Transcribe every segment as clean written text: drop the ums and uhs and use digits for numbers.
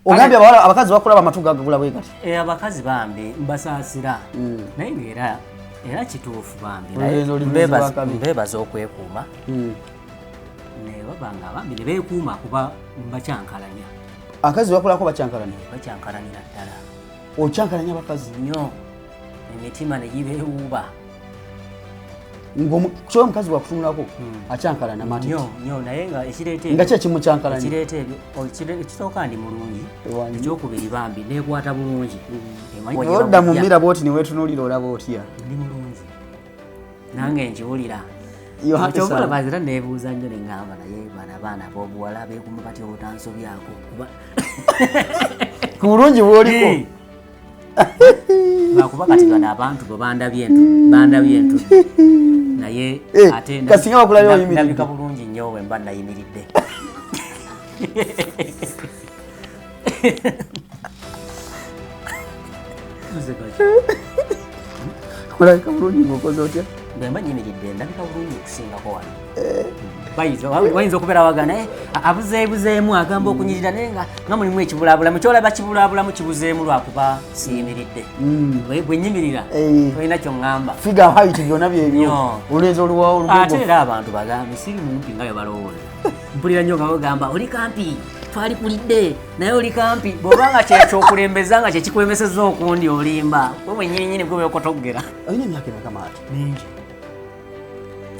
Ogambye abawala abakazi bakulaba amatu gagagula bwe gati. Eh, abakazi bambi mbasaasira naye ngaera era kituufu bambi. Olugendo oli mulenzi wa kabi. Mbeebaza okwekuuma ne baba nga bambi ne beekuuma kuba mbakyankalanya. Akazi bakulako bakyankalanya. Bakyankalanira ddala. Okyankalanya abakazi nnyo, emitima ne gibeewuuba. Kyoba omukazi bwakutunulako akyankalana mati. Nnyo nnyo, naye nga ekireeta Nga ki ekimukyankalanya? Ekireeta ebyo ekisooka ndi mulungi. Ewangi. Ekyokubiri bambi neekwata bulungi. Emanyi Odda mu mira bwoti neweetunuulira olaba otya? Ndi mulungi nange nkiwulira. You're happy, Kyova sir. olaba era neebuuza nnyo ne ŋŋamba, naye bano abaana ab'obuwala beekuuma batya obutansobyako kuba Ku bulungi bw'oliko. Lwakuba kati bano abantu bwe bandabye entudde naye Eh, ate kasinga bakulabye oyimiridde. ndabika bulungi nnyo bwe mba nayimiridde. Nze kaki? Olabika bulungi ng'okoze otya? Bwe mba nyimiridde ndabika bulungi okusingako wano. Bayinza okubeera waga naye abuzeebuzeemu agamba okunyirira naye nga mulimu ekibulaabulamu kyolaba kibulaabulamu kibuzeemu lwakuba siyimiridde. Bwe nyimirira tolina kyoŋŋamba. Figure height byonna byebyo. Nnyo. Olulenzi oluwawo Ate olugogo. era abantu bagambe siri mumpi nga bwe balowooza. Mpulira nnyo nga bagamba oli kampi, twalikulidde naye oli kampi. Bw'oba nga kyekyokulembeza nga kyekikulemesezza okundi olimba gwe bwennyininyini gwe weekotoggera. Olina emyaka emeka maati? Mingi.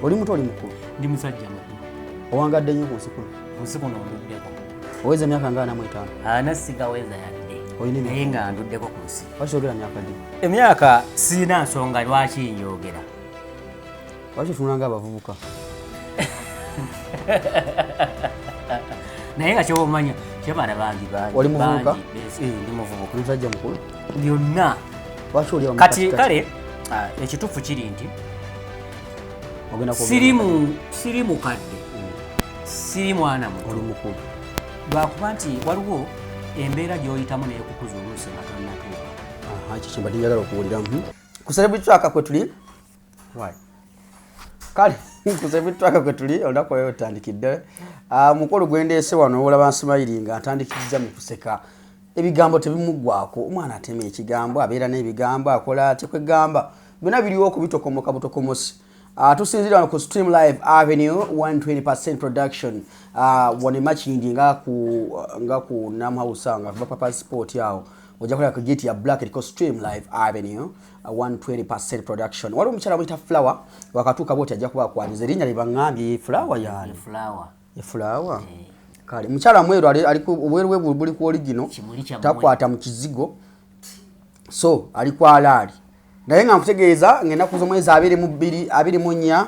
Oli muto oli mukulu? Ndi musajja mukulu. Owangadde nnyo ku nsi kuno? Ku nsi kuno nduddeko. Oweza emyaka nga 45? Ana sigaweza yadde. Olina emyaka? Naye nga nduddeko ku nsi. Lwaki oyogera myaka gyo? Emyaka siina nsonga lwaki njogera. Lwaki otunula ng'abavubuka? Naye nga kyoba omanya kyabaana bangi bangi. Oli muvubuka? Bangi. Ndi muvubuka. Oli musajja mukulu? Byonna. Lwaki oli awo mu Kati katikati? kale, ekituufu kiri nti Ogenda kwogera siri mukadde, siri mwana muto. Oli mukulu. Lwakuba nti waliwo embeera gy'oyitamu n'ekukuza oluusi nga tonnatuuka. Aha, ekyo kye mbadde njagala okuwulira. Ku Celebrity Tracker kwe tuli. Why? Kale, ku Celebrity Tracker kwe tuli, olunaku lwaleero tutandikidde. Omukolo gwe ndeese wano olaba nsimayiri nga ntandikiriza mu kuseka. Ebigambo tebimuggwako. Omwana atema ekigambo, abeera n'ebigambo, akola atya kwegamba. Byonna biriwo okubitokomoka butokomosi. Tusinziira wano ku Stream Live Avenue 120% Production. Wano e Makindye nga ku Namhouse nga kuva Papa Sport awo. Ojja kulaba ku gate ya Black eriko Stream Live Avenue 120% Production. Waliwo omukyala bamuyita Flower, wakatuuka bw'oti ajja kuba akwaniza. Erinnya lye baŋŋambye ye Flower yaani? Ye Flower. Ye Flower? Kale, mukyala mweru ali ku obweru bwe buli ku original, Kimuli kya takwata mu kizigo. So, ali ku alaali. Naye nga nkutegeeza ng'ennaku z'omwezi abiri mu bbiri, abiri mu nnya,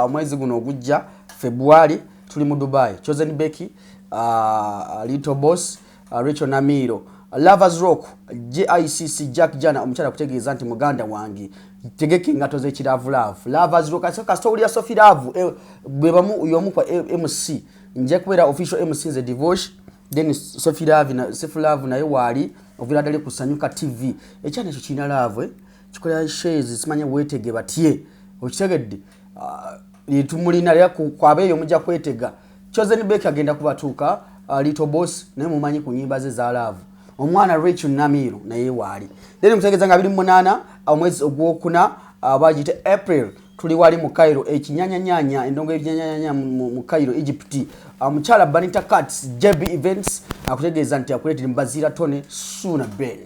omwezi guno ogujja, February, tuli mu Dubai. Chosen Becky, Little Boss, Rachel Namiro, Lovers Rock, JICC, Jack Jana, omukyala kutegeeza nti muganda wange, tegeka engatto z'ekiravulaavu. Lovers Rock, kasita owulira Sophie Love, bwe bamu y'omu kwa MC, nja kubeera official MC nze Divosh, then Sophie Love na, Sophie Love naye waali, okuviira ddala ku Sanyuka TV. Ekyana ekyo kirina love, Kikolera shares, simanya weetege batye. Okitegedde? Tumulina era ku abeeyo mujja kwetega. Chosen Becky agenda kubatuuka, Little Boss, naye mumanyi ku nnyimba ze za love. Omwana Rachel Namiro naye waali. Then nkutegeeza nga 28, omwezi ogwokuna, bagiyita April, tuli wali mu Cairo, ekinyanyanyanya, endongo y'ekinyanyanyanya mu Cairo, Egypt. Omukyala Banita Katz, JB Events, akutegeeza nti akuleetera Mbaziira Tony Ssuuna Ben.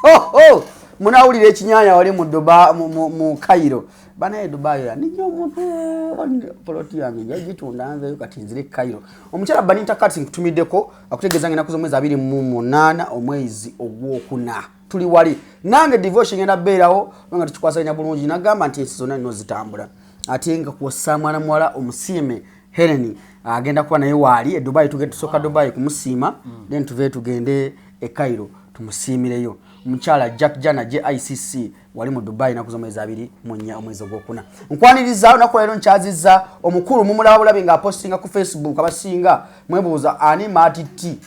Ho, ho! Munaawulira ekinyanya wali mu Dubai, mu Cairo. Banaye Dubai ya ninyo omuntu, poloti yange nja gitunda nveeyo kati nzire Cairo. Omukyala Banita Katz nkutumiddeko akutegeeza ng'ennaku z'omwezi 28 omwezi ogwokuna. Tuli wali. Nange Devotion ngenda beerawo nga tukikwasaganya bulungi. Nagamba nti ensi zonna nno zitambula. Ate nga kwossa mwana muwala omusiime Helen agenda kuba naye waali e Dubai, tugende tusooka Dubai kumusiima, then tuve tugende e Cairo tumusiimireyo. Omukyala Jack Jana JICC wali mu Dubai ennaku z'omwezi 24 omwezi ogwokuna. Nkwaniriza olunaku lwaleero nkyazizza omukulu mumulaba bulabi ng'apostinga ku Facebook, abasinga mwebuuza ani Maati T.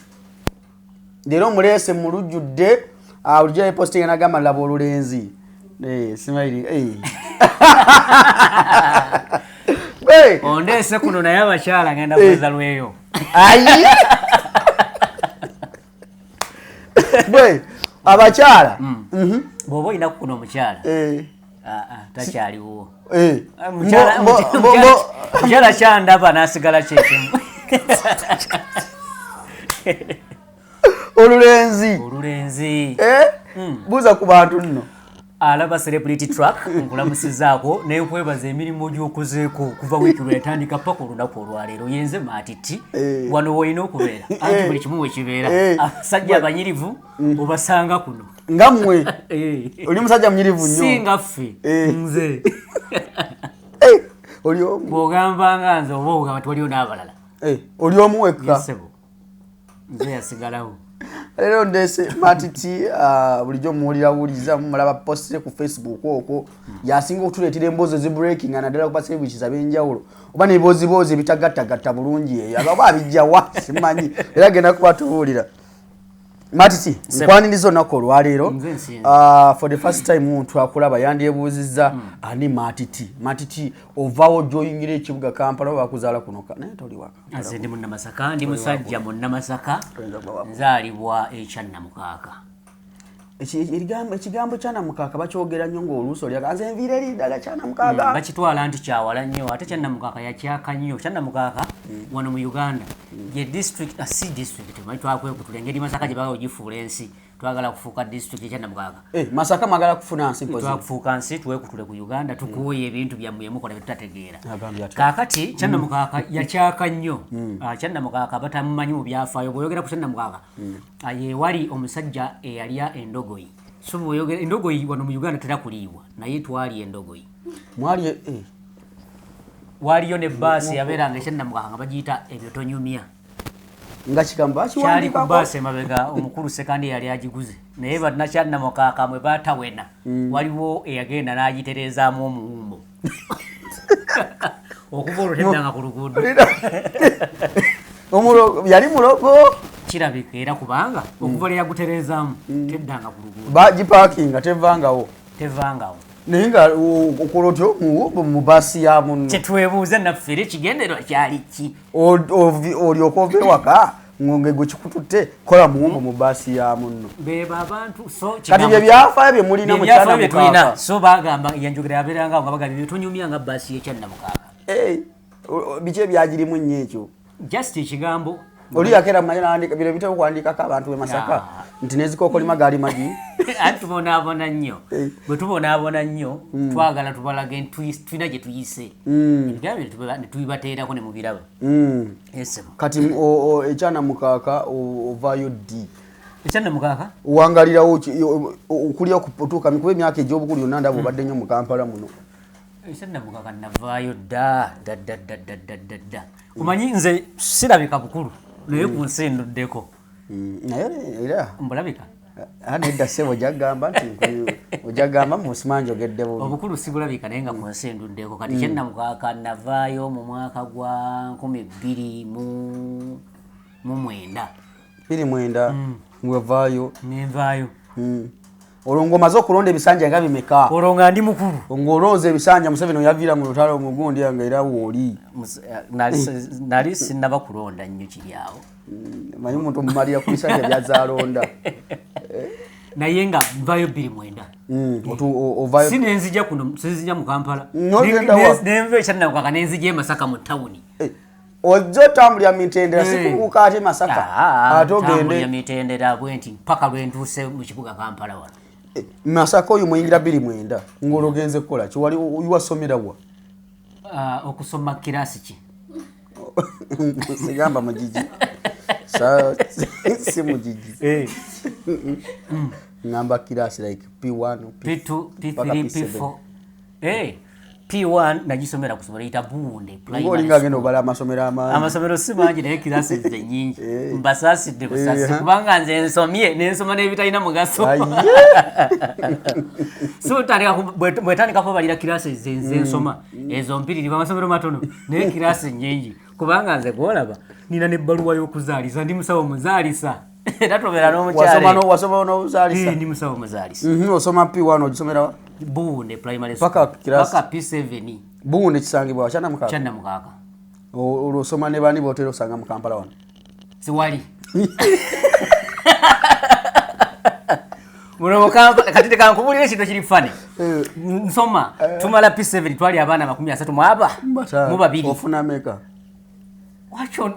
Leero omuleese mu lujjudde, bulijjo yepostinga n'agamba laba olulenzi. Smiley, Hey! Ondeese kuno naye abakyala ngenda kuweza lweyo. Ayi! Bwe abakyala. Bw'oba olina kukuno omukyala, Eh, ah, ah, takyaliwo. eh. Ah, Mukyala kyandaba n'asigala kyekimu. Olulenzi. Olulenzi. Eh? Buuza ku bantu nno. Alaba Celebrity Track, nkulamusizaako nenkwebaza emirimu gy'okozeeko okuva wiiki lwe yatandika paka olunaku olwaleero. Yenze Maatiti. Eh. Wano woolina okubeera, anti buli kimu wekibeera. Eh. Abasajja abanyirivu obasanga kuno. Nga mmwe. Eh. Oli musajja munyirivu nnyo. Singa ffe. Eh. Nze. Eh, oli omu. Bw'ogamba nga nze oba ogamba tiwaliwo n'abalala. Eh, oli omu wekka. Ssebo, nze yasigalawo. Leero ndeese Matiti. Bulijjo muwulira wuliza, mulaba post ku Facebook okwo. Yasinga okutuleetera emboozi ezibreaking, naddala ku baselebrities ab'enjawulo oba n'ebibooziboozi ebitagattagatta bulungi. Eyo oba abijjawa simanyi, era genda kuba tubuulira. Matiti, nkwaniriza olunaku olwaleero. Nze nsinze. For the first time omuntu akulaba yandyebuuzizza ani Matiti. Matiti, ovaawo gy'oyingira ekibuga Kampala oba bakuzaala kuno naye toli waka? Nze ndi Munnamasaka, ndi musajja Munnamasaka, nzaalibwa Ekyannamukaaka. Ekigambo kyanamukaaka bakyogera nnyo ng'oluusi olyaga nze nviira eri ddala Kyanamukaaka. Bakitwala nti kyawala nnyo, ate Kyannamukaaka yakyaka nnyo. Kyannamukaaka wano mu Uganda ye district, ah, si district, manyi twakwekutula engeri Masaka gye baga ogifuula ensi, twagala kufuuka district Ekyannamukaaka. Eh, Masaka mwagala kufuna nsi mpozi? Twakufuuka nsi, twekutule ku Uganda, tukuuye ebintu byammwe emukola byetutategeera. Agambye atya? Kaakati Kyannamukaaka yakyaka nnyo. Ah, Kyannamukaaka batamumanyi mu byafaayo. Bw'oyogera ku Kyannamukaaka, ah, ye wali omusajja eyalya endogoyi. So bw'oyogera endogoyi wano mu Uganda tera kuliibwa, naye twali endogoyi. Mwali Waliyo ne baasi yabeeranga Ekyannamukaaka nga bagiyita Ebyo Tonyumya. Nga kigambo Kyali ku bakiwandiikako? baasi emabega, omukulu Sekandi yali agiguze, naye bannakyannamukaaka mwe batawena. Waliwo eyagenda n'agitereezaamu omuwumbo, okuva olwo teddanga ku luguudo. Yali mulogo? Kirabika era, kubanga okuva lwe yagutereezaamu teddanga ku luguudo. Bagipaakinga tevangawo? Tevangawo. Naye nga okola otyo muwumbo mu baasi ya munno? Kyetwebuuza naffe, era ekigendererwa kyali ki? Olyoka ova ewaka ng'onge gwe kikututte kola muwumbo mu baasi ya munno. Beba abantu so Kati bye byafaayo bye mulina mu Byafaayo bye tulina. Kyanamukaaka. So bagamba yanjogera yabeerangawo nga bagamba Ebyo Tonyumya nga baasi y'Ekyannamukaaka. Eh, biki ebyagirimu nnyo ekyo? Just ekigambo. Oli yakeera mumanya nawandika bino bitera okuwandiikako abantu be Masaka Ah. nti nezikookolima gaali magi. Anti tubonaabona nnyo. Eh. Bwe tubonaabona nnyo, twagala tubalage nti tulina gye tuyise, ebigambo bino ne tubibateerako ne mubiraba. Esebo. Kati Ekyanamukaaka ovaayo ddi? Ekyannamukaaka. Owangalirawo okulya okutuuka kuba emyaka egy'obukulu yonna ndaba obadde nnyo mu Kampala muno. Ekyannamukaaka navaayo dda dda dda dda dda dda dda dda. Omanyi nze sirabika bukulu, naye ku nsi nduddeko. Naye era Mbulabika? Ah, nedda ssebo, ojagamba nti ojagamba musima njogedde bubi. Obukulu sibulabika, naye nga ku nsi nduddeko. Kati Kyannamukaaka navaayo mu mwaka gwa 2009. 29 ngwevaayo? Nenvaayo. Olwo ng'omaze okulonda ebisanja nga bimeka? Olwo nga ndi mukulu. Ng'olonze ebisanja Museveni oyaviira mu lutalo mugundi nga era wooli? Nali sinnaba kulonda nnyo kiri awo. Manyi omuntu omumalira ku bisanja byazalonda. Naye nga nvaayo 29. Ovaayo. Si nenzija kuno, sinzija mu Kampala. N'ogenda wa? Nenva Ekyannamukaka nenzija e Masaka mu tawuni. Eh, ojja otambulira mitendera, sikubuuka ate Masaka ate Tambulira ogende mitendera bwe nti paka lwe ntuuse mu kibuga Kampala wano. Eh, Masaka oyo muyingira 29 ng'olwogenze kukola ki? Wali wasomera wa? Ah, okusoma kirasi ki? Sigamba mugigi, si mugigi. Ngamba kirasi like P1, P P2, paka P3, P7. P4. Eh, P1 nagisomera ku ssomero liyita Buwunde Primary. Ng'olinga agenda obala amasomero amangi. Amasomero si mangi, naye kirasi nze nyingi. Mbasaasidde busasi, kubanga nze nsomye nensoma n'ebitalina mugaso. Aye. So bwetandika kubalira kirasi ze nze nsoma, ezo mpiririvu. Amasomero matono, naye kirasi nyingi, kubanga nze gwolaba nina n'ebbaluwa y'okuzaalisa, ndi musawo muzaalisa, era tubeera Wasoma n'omukyala. wasoma n'obuzaalisa? Eh, ndi musawo muzaalisa. Osoma P1 ogisomera wa? Buwunde Primary Paka School. kirasi? Paka P7. Buwunde kisangibwa Kyanamukaaka? Kyannamukaaka. Olwo osoma ne bani botera osanga mu Kampala wano? Siwali. Wano mu Kampala kati leka nkubulire ekintu ekiri funny. Nsoma tumala P7, twali abaana 30 mu aba mu babiri. Ofuna meka? Wakyo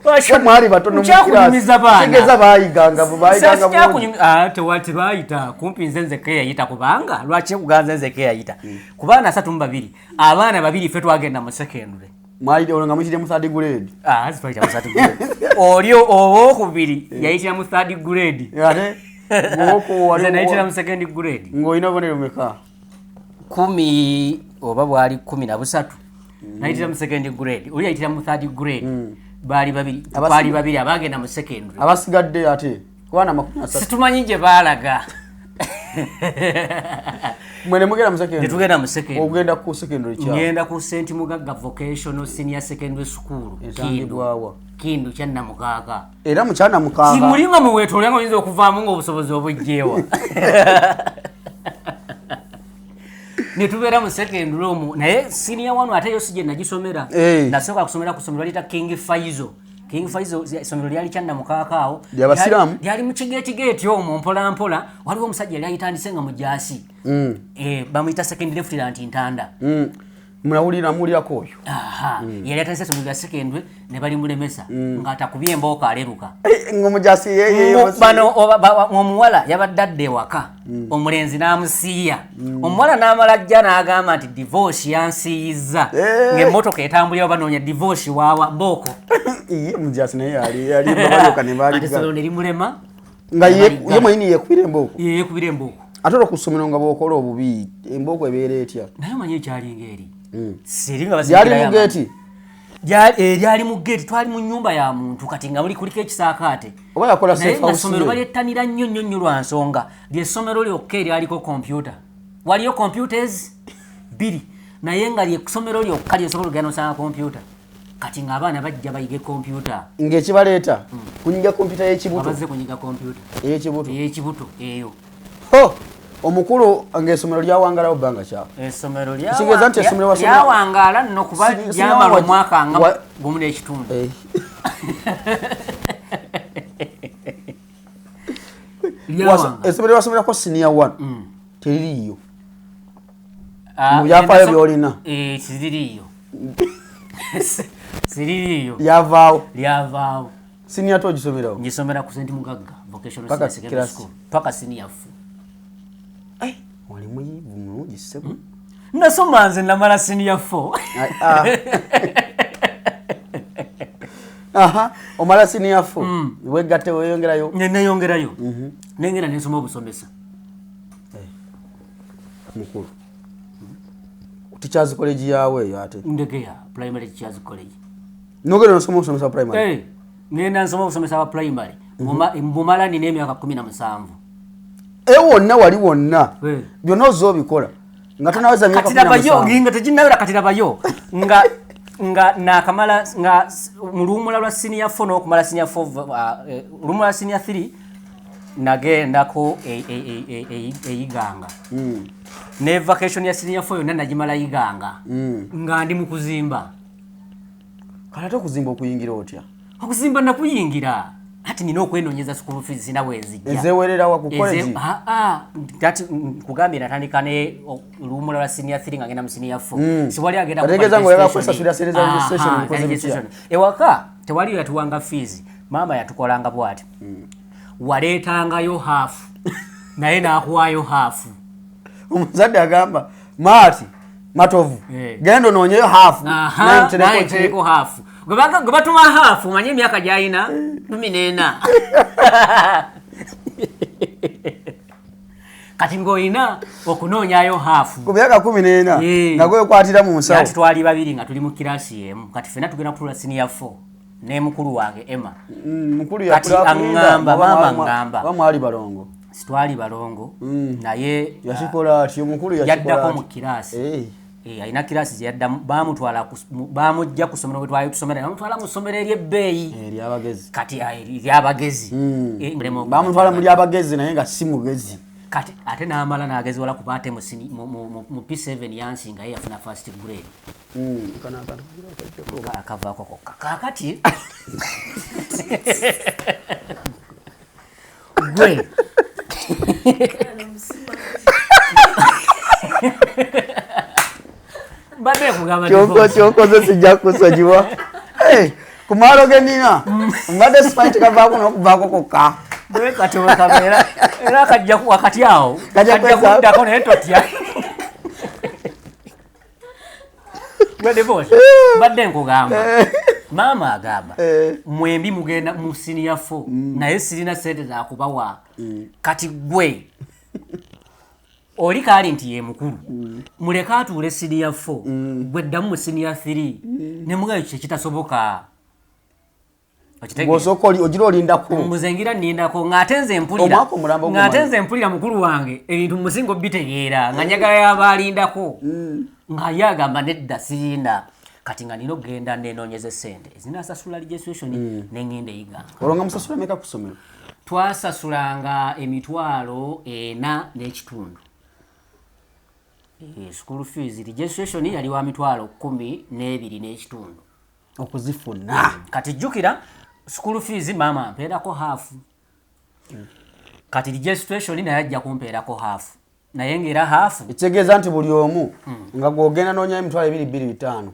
Ko mwali batono mu Nkyakunyumiza class. baana. Kitegeeza bayiganga bayiganga bulungi. Tebayita kumpi nze nzeka eyayita, kubanga lwaki nkuganza nzeka eyayita? Ku baana 32, abaana babiri ffe twagenda mu secondary. Mwali olwo nga muyitire mu third grade. Ah, twayita mu third grade. Oli owokubiri yayitira mu third grade. Ate gwoku Nze nayitira mu second grade. Ng'olina obubonero bumeka? 10 oba bwali 13. Nayitira mu second grade, oli yayitira mu third grade. Baali babiri, twali babiri abagenda mu secondary. Abasigadde ate ku baana 30? Situmanyi gye baalaga. Mwe ne mugenda mu secondary? Netugenda mu secondary. Ogenda ku secondary kya? Ngenda ku St Mugagga Vocational Senior Secondary School. Esangibwawa? Kindu Kyannamukaaka. Era mu Kyannamukaaka? Kimuli nga muweetoolya nga oyinza okuvaamu ng'obusobozi obugyewa. Ne tubeera mu secondary omwo, naye senior one ate yo si gye nagisomera. Nasooka kusomera ku ssomero baliyita King Faisal. King Faisal essomero lyali Kyannamukaaka awo. Lyabasiraamu? Lyali mu kigeetigeeti omwo mpola mpola. Waliwo omusajja yali ayitandise nga mujaasi. Bamuyita second lieutenant Ntanda. Munawulira, muwulirako oyo. Aha, yali atandise essomero lya secondary ne balimulemesa ng'atakubye embooko aleruka. Ng'omujaasi ye Bano omuwala yabadde adda ewaka, omulenzi n'amusiiya. Omuwala n'amala ajja n'agamba nti divorce yansiiyizza. Ng'emmotoka etambulira banoonya divorce waawa mbooko. Iye, omujaasi naye yali balyoka ne Ate baliga. essomero ne limulema. Nga ye mwennyini yeekubira embooko. Ye yeekubira embooko. Ate olwo ku ssomero nga bw'okola obubi embooko ebeera etya? Naye omanyi ekyalinga eri? Siri nga Lyali bazingirayo mu geeti? Lyali mu geeti, twali mu nnyumba ya muntu kati nga muli kuliko ekisaakaate. Oba yakola Naye safe nga house essomero ye? balyettanira nnyo nnyo nnyo lwa nsonga. Ly'essomero lyokka eryaliko kompyuta. Waliyo computers bbiri, naye nga ly'essomero lyokka ly'osobola okugenda n'osanga kompyuta. Kati ng'abaana bajja bayige kompyuta. Ng'ekibaleeta kunyiga kompyuta y'ekibuto. Abazze kunyiga kompyuta. Ey'ekibuto. Ey'ekibuto eyo. Ho! Omukulu ng'essomero lyawangalawo bbanga kya? Essomero Kitegeeza nti essomero lyawangaala nno kuba lyamala omwaka nga gumu n'ekitundu. Lyawangala. Essomero lyasomerako senior 1 teririiyo. Ah, Mu byafaayo by'olina. Siririiyo. Siririiyo. Lyavaawo. Lyavaawo. Senior 2 ogisomerawo? Ngisomera ku St Mugagga Vocational Paka Senior Secondary class. School. Paka senior 4. Wali muyivu mulungi ssebo. Nasoma nze namala senior 4. Aha, omala senior 4. Wegatte weeyongerayo. Ne neeyongerayo. Nengenda ne nsoma obusomesa. Mukulu. Teachers College yawe eyo ate? Ndegeya Primary Teachers College. Nogenda nosoma obusomesa primary? Ngenda nsoma obusomesa bwa primary. Mbumala nina emyaka 17. Wonna wali wonna. Byonna ozze obikola. Nga tonaweza myaka Kati labayo, kumi na musanvu. nga tekinnawera kati labayo. Nga nakamala, nga mu luwummula lwa senior 4 n'okumala senior 4, luwummula lwa senior 3, nagendako e Iganga. Ne vacation ya senior 4 yonna nagimala Iganga. Nga ndi mu kuzimba. Kale ate okuzimba okuyingira otya? Okuzimba nakuyingira. Ati nina okwenoonyeza school fees sina bwe nzijja. Ezeewerera wa ku college? Kati, nkugambye natandika ne luwummula lwa senior 3 nga ngenda mu senior 4. Siwali agenda Kategeeza kukola ng'oyagala registration. kwesasulira sente za registration mukoze mutya? Registration. Ewaka tewaliyo yatuwanga fees. Maama yatukolanga bw'ati. Waleetangayo half. Naye n'akuwaayo half. Omuzadde agamba, Maati, Matovu, genda onoonyeyo half. Naye ntereko Naye ki? ntereko half. Gwe batuma half, omanye emyaka gy'alina 14. Kati ng'olina okunoonyaayo half. Ku myaka 14, nga gwekwatira mu nsawo. Ati twali babiri nga tuli mu kirasi emu. Kati ffenna tugenda kutuula senior 4. Ne mukulu wange Emma. Mukulu Kati yakula kulinda, aŋŋamba, maama aŋŋamba. oba mwali balongo? Sitwali balongo, naye, Yakikola atyo, omukulu yakikola yaddako atyo. mu kirasi. Alina kirasi gye yaddamu, baamutwala ku baamugja ku ssomero bwe twali tusomera, ne bamutwala mu ssomero ery'ebbeeyi. Ery'abagezi. Kati, ery'abagezi. Mulema okuba Baamutwala mu ly'abagezi naye nga si mugezi. Kati ate n'amala n'ageziwala kuba ate mu P7 yansinga ye yafuna first grade. Kana akantu Akavaako kokka. Kaakati gwe Mbadde nkugamba divorce. Kyokoze sijja kusonyiwa. Ku maalo ge nnina mbadde simanyi tekavaako n'okuvaako kokka. Bwe kati bwe kabeera, era kajja wakati awo, Kajja kajja kwesa. kuddako naye totya. Gwe divorce, mbadde nkugamba. Maama agamba, mwembi mugenda mu senior 4, naye sirina ssente za kubawa. Kati gwe oli kaali nti ye mukulu, muleke atuule senior 4, gwe ddamu mu senior 3, ne mugamba ekyo kitasoboka. Okitegeera? Ng'osooka ogira olindako. Mbuze ngira nnindako, ng'ate nze mpulira. Omwaka omulamba Ng'ate ogumanyi. nze mpulira mukulu wange, ebintu musinga obitegeera, nga njagala y'aba alindako. Nga ye agamba nedda sirinda. Kati nga nina okugenda nneenoonyeza ssente ezinaasasula registration, ne ŋŋenda e Iganga. Olwo nga musasula meka ku ssomero? Twasasulanga emitwalo ena n'ekitundu. School fees registration yali wa mitwalo kumi n'ebiri n'ekitundu. Okuzifuna. Kati jjukira school fees maama ampeerako half. Kati registration naye ajja kumpeerako half. Naye ng'era half. Ekitegeeza nti buli omu nga gw'ogenda n'onyayo emitwalo ebiri bbiri bitaano.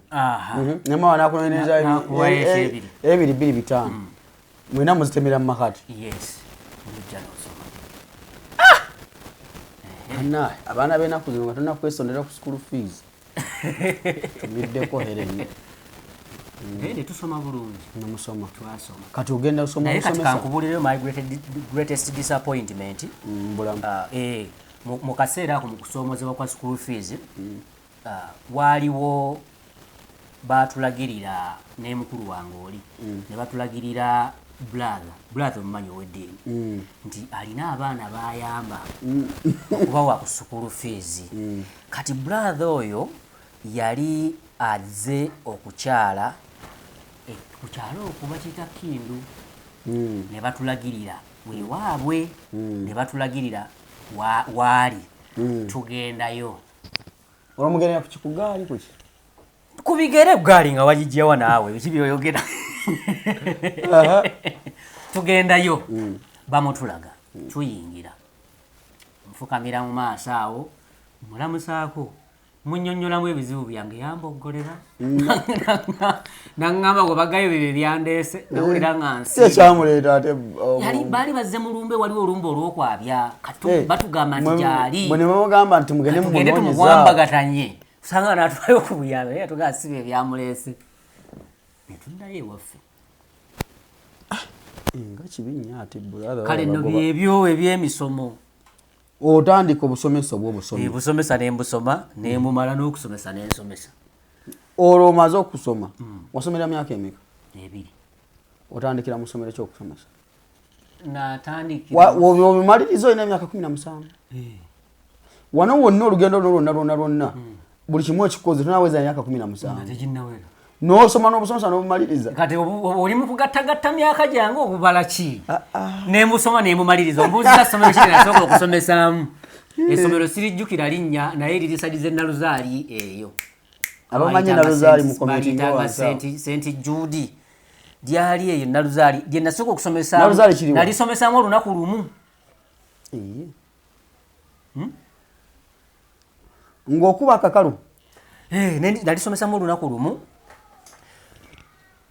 Ne maama n'akunoonyereza N'akuwa ekyebiri. Ebiri bbiri bitaano. Mwena muzitemera mu makati. Yes. Mujja n'osoma. Anna, abaana b'ennaku zino nga tolina kwesondera ku school fees. Tumiddeko Helen. Naye ne tusoma bulungi. Ne musoma. Twasoma. Kati ogenda osoma Naye kati omusomesa? kankubuulireyo my greatest disappointment. Bulamu. Mu kaseera ako mu kusoomozebwa kwa school fees, waaliwo baatulagirira ne mukulu wange oli. Ne batulagirira brother, brother omumanyi ow'eddiini. Nti alina abaana b'ayamba okubawa ku school fees. Kati brother oyo yali azze okukyala, ku kyalo okwo bakiyita Kindu. Ne batulagirira wewaabwe, ne batulagirira waali. Tugendayo. Olwomugerera ku kikugaali kuki? Ku bigere gaali nga wagijjawa naawe, biki by'oyogera? Tugendayo. Bamutulaga. Tuyingira. Nfukamira mu maaso awo, mulamusaako. Munnyonnyolamu ebizibu byange, yamboggolera. Naŋŋamba gwe bagayo bye byandeese, nawulira nga nsi. Si ekyamuleeta ate, Yali baali bazze mu lumbe, waliwo olumbe olw'okwabya. Kati batugamba nti gyali. Mwe ne mumugamba nti mugende Tugende mumunoonyeze. tumuwambagatanye. Osanga n'atulayo ku buyambi, naye yatugamba si bye byamuleese. Ne tuddayo ewaffe. Nga kibi nnyo ate brother, Kale nno bagoba. byebyo eby'emisomo. Otandika obusomesa obw'obusomi. Busomesa ne mbusoma, ne mbumala n'okusomesa ne nsomesa. Olwo omaze okusoma, wasomera myaka emeka? 2. Otandikira mu ssomero ky'okusomesa? Natandikira Obimaliriza olina emyaka 17. Wano wonna olugendo luno lwonna lwonna lwonna, buli kimu ekikoze tonaweza emyaka 17. Nga teginnawera. N'osoma n'obusomesa n'obumaliriza. Kati oli mu kugattagatta myaka gyange obubala ki? Ne mbusoma ne mbumaliriza. Ombuuziza ssomero ki lye nasooka okusomesaamu? Essomero sirijjukira linnya, naye lirisagiza Naluzaali eyo. Abamanyi Bayitanga Naluzaali mu komiti Bayitanga nga wansi awo. Saint Jude. Lyali eyo Naluzaali lye nasooka okusomesaamu. Naluzaali kiriwa? Nalisomesaamu olunaku lumu. Ng'okuba akakalu? Nalisomesamu olunaku lumu.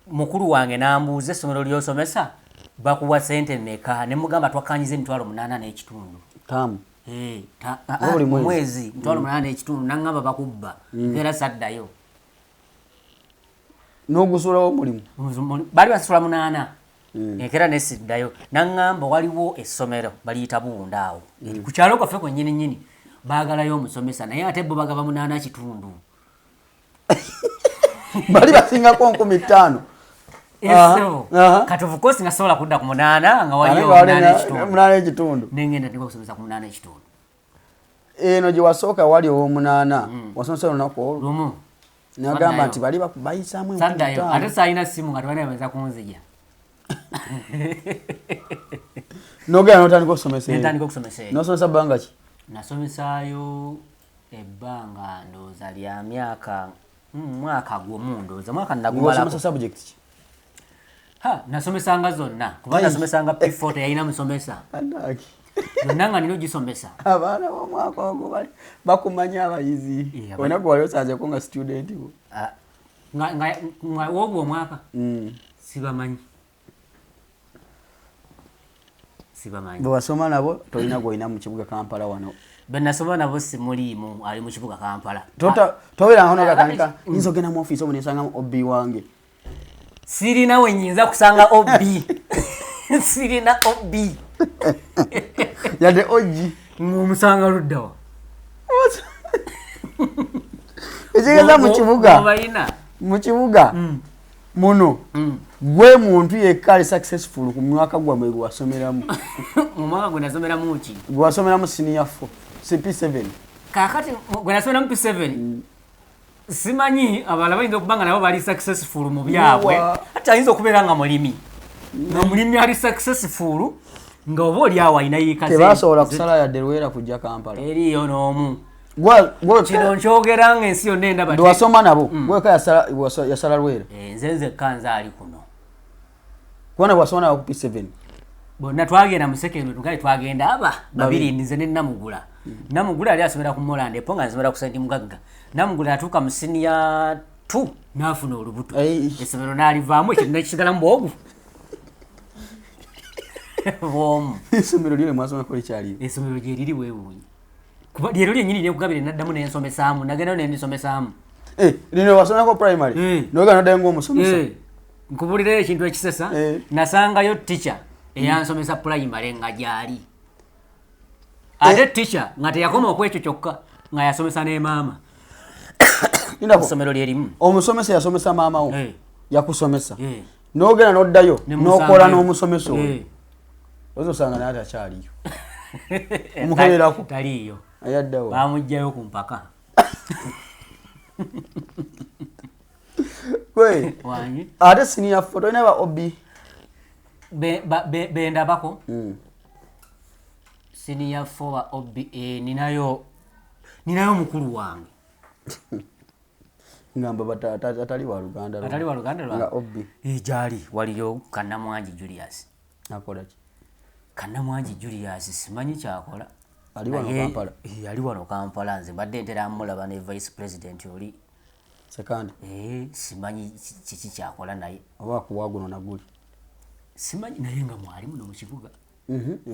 Mukulu wange n'ambuuza essomero ly'osomesa bakuwa ssente mmeka? Ne mugamba twakkaanyiza emitwalo munaana n'ekitundu. Taamu. Oba buli mwezi? Mwezi, mitwalo munaana n'ekitundu, n'aŋŋamba bakubba. Era saddayo. N'ogusuulawo omulimu? Baali basasula 8. Enkeera ne siddayo. N'aŋŋamba waliwo essomero baliyita Buwunda awo. Ku kyalo kwaffe kwennyini nnyini baagalayo omusomesa naye ate bo bagaba munaana kitundu. Bali basingako 5,000. Eso. Kati of course nga sobola kudda ku 8 nga waliyo Ate nga waliyo munaana ekitundu. Munaana ekitundu. Ne ngenda ndiko okusomesa ku munaana ekitundu. Eno gye wasooka wali ow'omunaana, wasomesa olunaku olwo? Lumu. N'agamba Saddayo. nti bali bayisaamu enkumi Saddayo. ttaano. Ate saalina ssimu nga tebalina bayinza kunzija. N'ogenda n'otandika okusomesa eyo. Ne ntandika okusomesa eyo. N'osomesa bbanga ki? Nasomesaayo ebbanga ndowooza lya myaka, mwaka gumu ndowooza, mwaka nagumalako. Ng'osomesa subject ki? Ha, nasomesanga zonna. Kuba Hey. nasomesanga P4 teyalina musomesa. Anaki. Yonna nga nina ogisomesa. Abaana b'omwaka ogwo bali bakumanya abayizi. Eh, Olina gwe wali osanzeeko nga student wo? Ah, nga wogwo omwaka sibamanyi. Sibamanyi. Bwe wasoma nabo tolina gw'olina mu kibuga Kampala wano? Be nasoma nabo simuliimu ali mu kibuga Kampala. Tobeerangako n'ogakanika nyinza ogenda mu ofiisi omwo nensangamu OB wange. Sirina we nnyinza kusanga OB. Sirina OB. Yadde OG. Ng'omusanga ludda wa? Ekitegeeza mu kibuga. Bw'obalina. Mu kibuga muno gwe muntu yekka ali successful ku mwaka gwammwe gwe wasomeramu. Mu mwaka gwe nasomeramu ki? Gwe wasomeramu senior 4, CP7. Kaakati gwe nasomeramu P7. Simanyi abalala bayinza okuba nga nabo bali successful mu byabwe. Ate ayinza okubeera nga mulimi. Nga mulimi ali successful nga oba oli awo alina yiika ze. Tebasobola kusala yadde Lwera kujja Kampala. Eriiyo n'omu. Kino nkyogera ng'ensi yonna endaba. Gwe wasoma nabo, gweka yasala Lwera. Nze nzekka nze ali kuno. Kubanga wasoma nabo ku P7. Bonna twagenda mu secondary tugaye twagenda aba babiri nze ne Namugula. Namugula yali asomera ku Moland epo nga nsomera ku Saint Mugagga. Namugula atuuka mu senior 2 n'afuna olubuto. Essomero n'alivaamu ekyo nekisigalamu bwogu. Bwomu. Essomero lyo mwasomako likyaliyo? Essomero gye liri weewuunye. Kuba lyero lyennyini lyekugabira naddamu ne nsomesaamu, nagendayo ne ndisomesaamu. Lino wasomako primary? N'ogenda n'oddayo ng'omusomesa? Nkubuulirayo ekintu ekisesa, nasangayo teacher eyansomesa primary nga gy'ali. Ate teacher nga teyakoma okwekyo kyokka, nga yasomesa ne maama. Essomero lye limu. Omusomesa yasomesa maama wo? Yakusomesa. N'ogenda n'oddayo, n'okola n'omusomesa oyo. Oyinza osanga naye atakyaliyo. Omukolerako? Taliiyo. Ayaddawo. Bamuggyayo ku mpaka. Gwe. Wangi. Ate senior 4 tolina ba OB? Bendabako. Senior 4 ba OB, ninayo mukulu wange. Ngamba atali wa Luganda lwa. Atali wa Luganda lwa. Nga OB. Gyali waliyo Kannamwangi Julius. Akola ki? Kannamwangi Julius simanyi kyakola. Ali wano Kampala. Ali wano Kampala, nze mbadde ntera mulaba ne Vice President oli. Sekandi. Simanyi kiki kyakola naye. Oba akuwa guno na guli. Simanyi naye nga mwali muno mu kibuga.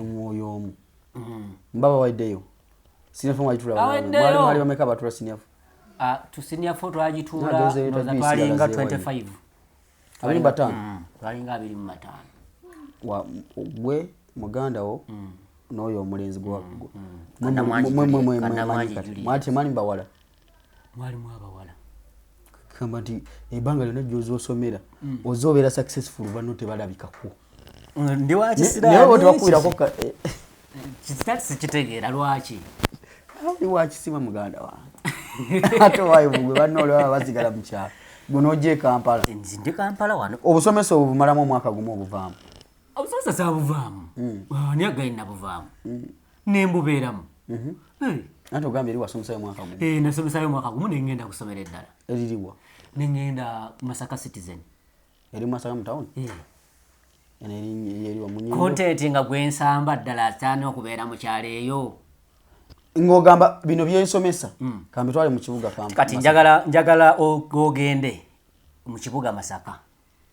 Omwoyo omu. Mbaba waiddeyo. Senior 4 mwagituula Awaddeyo. Mwali bameka abatula senior 4? Tu senior 4 twagituula, Nageze ndowooza Tabisi twalinga yalaze wayi. 25. 25? Twalinga 25. Wa, gwe muganda wo n'oyo omulenzi gwa Kannamwangi Julius. Kannamwangi Julius. Mwali temwali mbawala? Mwalimu abawala. Kamba nti ebbanga lyonna gy'ozoosomera, ozoobeera successful banno tebalabikako. Ndi wa kisiraani. Naye oba tebakubirako Kitati sikitegeera lwaki? Ndi wa kisima muganda wange. Ate waayo gwe banno olaba basigala mu kyalo. Gwe n'ojja e Kampala. Nze ndi Kampala wano. Obusomesa obwo bumalamu omwaka gumu obuvaamu. Obusomesa saabuvaamu. Ani agaye nabuvaamu? Ne mbubeeramu. Anti ogambye eri wasomesayo omwaka gumu. Nasomesayo omwaka gumu ne ngenda kusomera eddala. Eririwa? Ne ngenda Masaka Citizen. Eri Masaka mu town? Eno eri wa mu Nyendo. Content nga gwe nsamba ddala asaana okubeera mu kyalo eyo. Ng'ogamba bino bye nsomesa, kambitwale mu kibuga Kampala. Kati njagala ogende mu kibuga Masaka.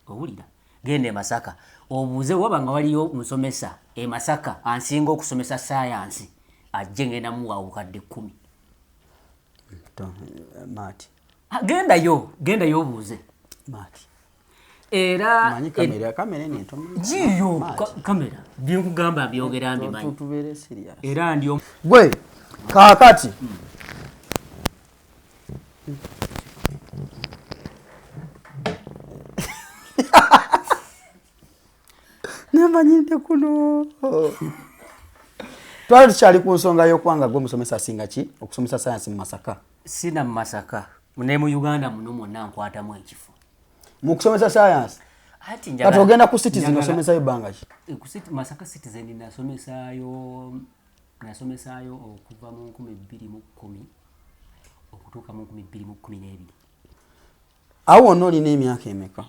Owulira? Genda e Masaka. Obuuze waba nga waliyo musomesa e Masaka ansinga okusomesa science, ajje ngenda muwa obukadde 10. Maati. Gendayo, gendayo obuuze. Maati. Era Manyi kamera, kamera eno entono. Giyo, Maati. kamera. By'okugamba mbyogera mbimanyi. Tubeere serious. Era ndi Gwe, kaakati. Namanyidde kuno. Twali tukyali ku nsonga y'okuba nga gwe musomesa asinga ki okusomesa science mu Masaka. Sina mu Masaka, ne mu Uganda muno mwonna nkwatamu ekifo. Mu kusomesa science? Ati njagala Kati ogenda ku Citizen njagala osomesayo ebbanga ki? Ku Masaka Citizen nasomesaayo okuva mu nkumi bbiri mu kkumi okutuuka mu nkumi bbiri mu kkumi n'ebiri. Awo wonna olina emyaka emeka?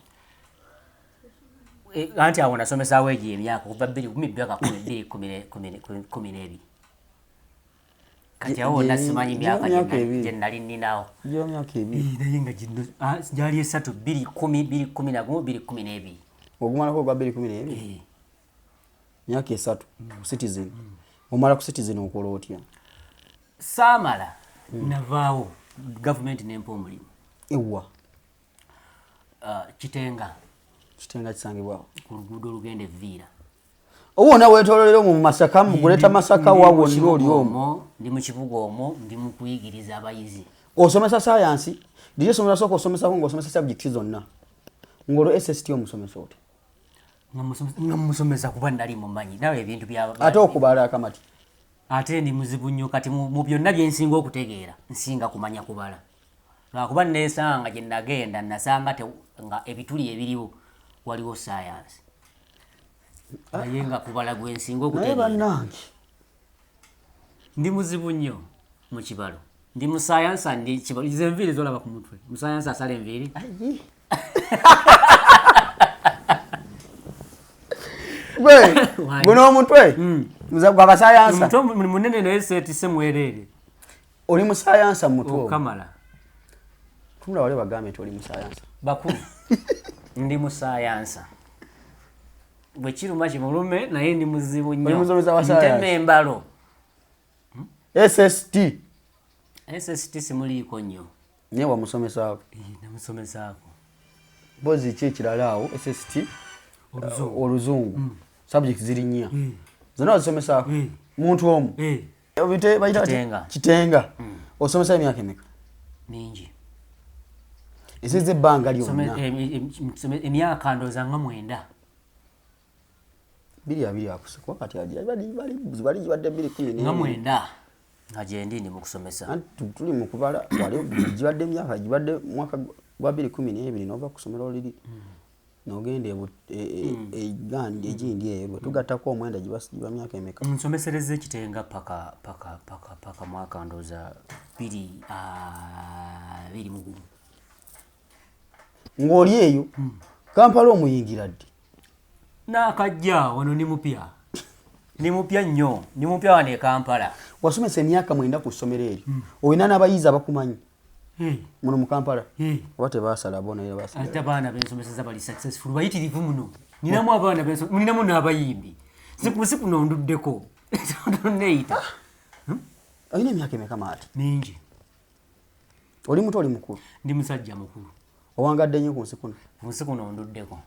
Anti awo nasomesaawo egyo emyaka okuva 2010 paka 2012. Kati awo nasimanyi myaka gye nali nninawo. Naye nga gyali esatu, 2 10, 2 11, 2 12. Ogumalako ogwa 2 12? Myaka esatu ku Citizen. Omala ku Citizen okola otya? Saamala, navaawo gavumenti nempa omulimu. Ewa? Kitenga. Kitenga kisangibwawo? Ku luguudo olugenda Evviira. Owona weetoololera omwo mu Masaka, mu Greater Masaka, wa wonna oli omwo? Ndi mu kibuga omwo, ndi mu kuyigiriza abayizi. Osomesa sayansi? Liri essomero lasooka osomesako ng'osomesa subject zonna, ng'olwo SST omusomesa otya? Nga musomesa kuba nali mumanyi nawe ebintu bya Ate okubala akamati? Ate ndi muzibu nnyo kati mu byonna bye nsinga okutegeera, nsinga kumanya kubala. Lwakuba neesanga gye nagenda nasanga nga ebituli ebiriwo waliwo sayansi, naye nga kubala gwe nsinga okutegeera. Naye bannange ndi muzibu nnyo mu kibalo, ndi mu sayansi, ndi kibalo. Izo enviiri zolaba ku mutwe, mu sayansi asala enviiri. Gwe guno omutwe gwa basayansa. Omutwe munene naye seetise mwereere. Oli mu sayansa mu mutwe? Okamala. Tunula wali bagambe nti oli mu sayansa. Bakulu, ndi mu sayansa. Bwe kiruma kimulume, naye ndi muzibu nnyo. Oli musomesa wa sayansi? Ntema embalo. SST? SST simuliiko nnyo. Naye wamusomesaako? Namusomesaako. Mpozi ki ekirala awo? SST, oluzungu, subject ziri nnya, zonna wazisomesaako muntu omu? Kitenga. Kitenga osomesa emyaka emeka? Mingi. Esiza ebbanga lyonna? Emyaka ndowooza nga 9. 20 akusukwa kati bali gibadde 2010. Nga 9 nga gyendi ndi mu kusomesa. Tuli mu kubala, wali gibadde emyaka gibadde mwaka gwa 2012 n'ova ku ssomero liri n'ogenda egandi egindi eyo, bwe tugattako 9 giba myaka emeka? Nsomesereza Ekitenga paka paka paka paka mwaka ndowooza 2021. Ng'oli eyo Kampala omuyingira ddi? Naakajja wano, ndi mupya, ndi mupya nnyo, ndi mupya wano e Kampala. Wasomesa emyaka 9 ku ssomero eryo, olina n'abayizi abakumanyi muno mu Kampala oba tebasala bo naye basigala? Ate abaana bensomeseza bali successful bayitirivu muno. Ninamu abaana, ninamu n'abayimbi. Si kuno nduddeko neeyita. Olina emyaka emeka maati? Mingi. Oli muto, oli mukulu? Ndi musajja mukulu. Owangadde nnyo ku nsi kuno? Ku nsi kuno nduddeko.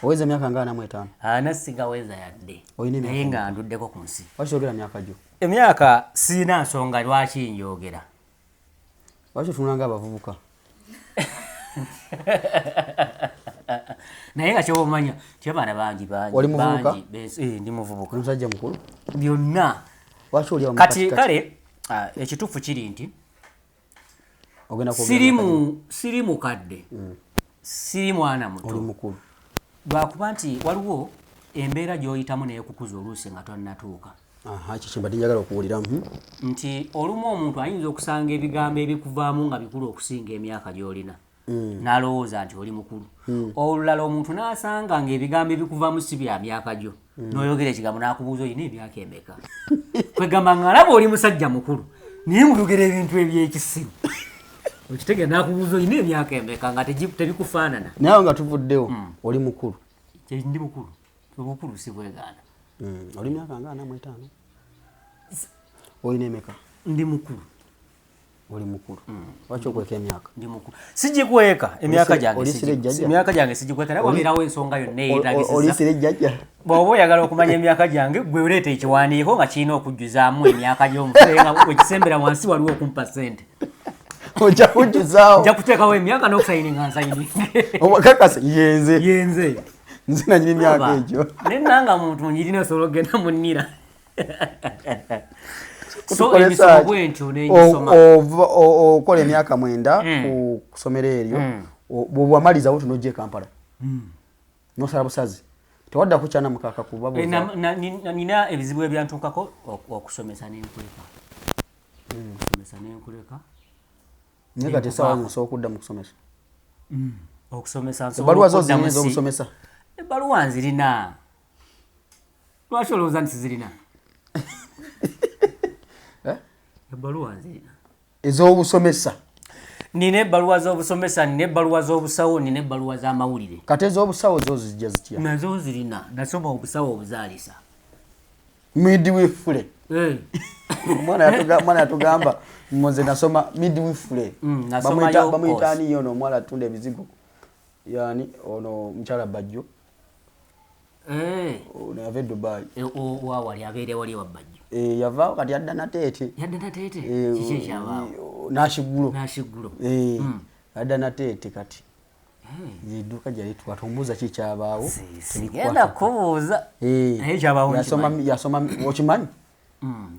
Oweza emyaka nga 45? Ana sigaweza yadde, naye nga nduddeko ku nsi. Lwaki oyogera myaka gyo? Emyaka siina nsonga lwaki njogera. Lwaki otunula nga abavubuka? Naye nga kyoba omanya ti abaana bangi bangi. Oli muvubuka? Ndi muvubuka. Musajja mukulu? Byonna. Lwaki oli kati kale ekituufu kiri nti siri mukadde, siri mwana muto. Oli mukulu. Lwakuba nti waliwo embeera gy'oyitamu neyekukuza oluusi nga tonnatuuka. Ekyo kyembadde njagala okuwulira. Nti olumu omuntu ayinza okusanga ebigambo ebikuvaamu nga bikulu okusinga emyaka gy'olina, n'alowooza nti oli mukulu. Olulala omuntu n'asanga ng'ebigambo ebikuvaamu si bya myaka gyo, n'oyogera ekigambo n'akubuuza olina emyaka emeka. Kwegamba ng'alaba oli musajja mukulu naye nguyogera ebintu ebyekisiru, okitegeera, n'akubuuza olina emyaka emeka nga tebikufaanana. Naye nga tuvuddewo, oli mukulu? Ndi mukulu, obukulu si bwegaana. Oli myaka nga 45? Olina emeka? Ndi mukulu. Oli mukulu. Lwaki okweka emyaka? Ndi mukulu, sigikweka emyaka gyange, emyaka gyange sigikweka, naye wabeerawo ensonga yonna eyetagisizza. Olisira ejjajja? Bw'oba oyagala okumanya emyaka gyange, gwe oleeta ekiwandiiko nga kirina okujjuzaamu emyaka gy'omufu, nga wekisembera wansi waliwo okumpa ssente. Ojja kujjuzaawo? Nja kuteekawo emyaka n'okusayininga nsayininge. Kakasa yenze? Yenze. Nze nanyini emyaka egyo. Nenanga muntu njirina osobola okugenda mu nnira. So emisomo bwentyo nengisoma. Okola emyaka 9 ku ssomero eryo, bwewamalizawo tunojja e Kampala, nosala busazi, tewadda kukyana mukaka kuba? Nina ebizibu ebyantuukako, okusomesa nenkuleka, okusomesa nenkuleka. Naye kati essaawa zino osobola okudda mu kusomesa? Okusomesa Ebbaluwa zo ziyinza obusomesa? Ebbaluwa nzirina. Lwaki olowooza nti sizirina? Eh? Ebbaluwa nzirina. Ez'obusomesa? Nina ebbaluwa z'obusomesa, nina ebbaluwa z'obusawo, nina ebbaluwa z'amawulire. Kati ez'obusawo zo zijja zitya? Nazo zirina. Nasoma obusawo obuzaalisa. Midwifery. Eh. Omwana yatugamba nze nasoma midwifery. Nasomayo Bamuyita course. ani ono omuwala atunda ebizigo? Yani ono mukyala Bajjo. Eh. Ono yava e Dubai. Wawali abeere wali wa Bajjo. Yavaawo kati yadda Nateete. Yadda Nateete? Eh, Kiki ekyabaawo? Nashigulo. Nashigulo. Yadda Nateete kati. Edduuka gyali twatumbuuza ki kyabaawo? Sigenda kubuuza. Naye kyabaawo nkimanyi. Yasoma, okimanyi?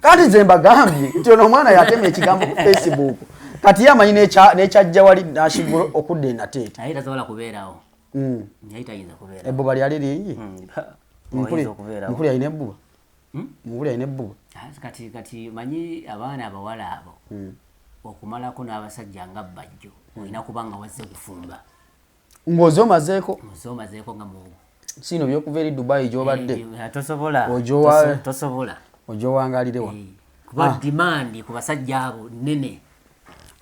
Kati nze mbagambye nti ono omwana yatema ekigambo ku Facebook. Kati ye amanyi n'ekyajja wali Nashigulo okudda e Nateete. Naye tasobola kubeerawo. Naye tayinza kubeerawo. Ebbuba lyali lingi? Oyinza okubeerawo. Mukulu yalina ebbuba? Mukulu yalina ebbuba? Kati manyi abaana abawala abo okumalako n'abasajja nga Bajjo olina kuba nga wazze kufumba. Ng'oze omazeeko? Ng'oze omazeeko nga muwogo. Sino by'okuva eri Dubai gy'obadde. Tosobola. Tosobola. Ojowangalire wa? Kuba demand ku basajja abo nnene.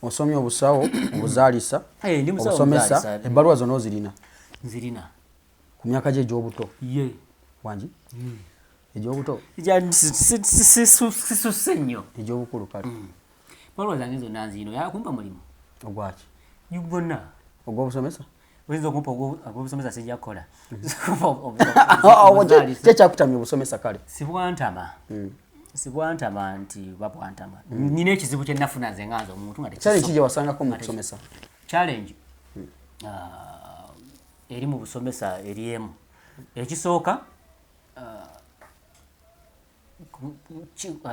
Osomye obusawo, obuzaalisa, Ndi musawo obusomesa, omuzaalisa. ebbaluwa zonna ozirina? Nzirina. Ku myaka gye egy'obuto? Ye. Wangi? Egy'obuto? Sisusse nnyo. Egy'obukulu kale. Ebbaluwa zange zonna nzirina. Oyagala kumpa mulimu? Ogwaki? Gwonna. Ogw'obusomesa? Oyinza okumpa ogw'obusomesa sijja kukola. Ki ekyakutamya obusomesa kale? Sibwantama. Sibwantama nti babwantama. Nina ekizibu kye nafuna nze nga nze omuntu nga Challenge ki gye wasangako mu kusomesa? Challenge. Eri mu busomesa eri emu. Ekisooka,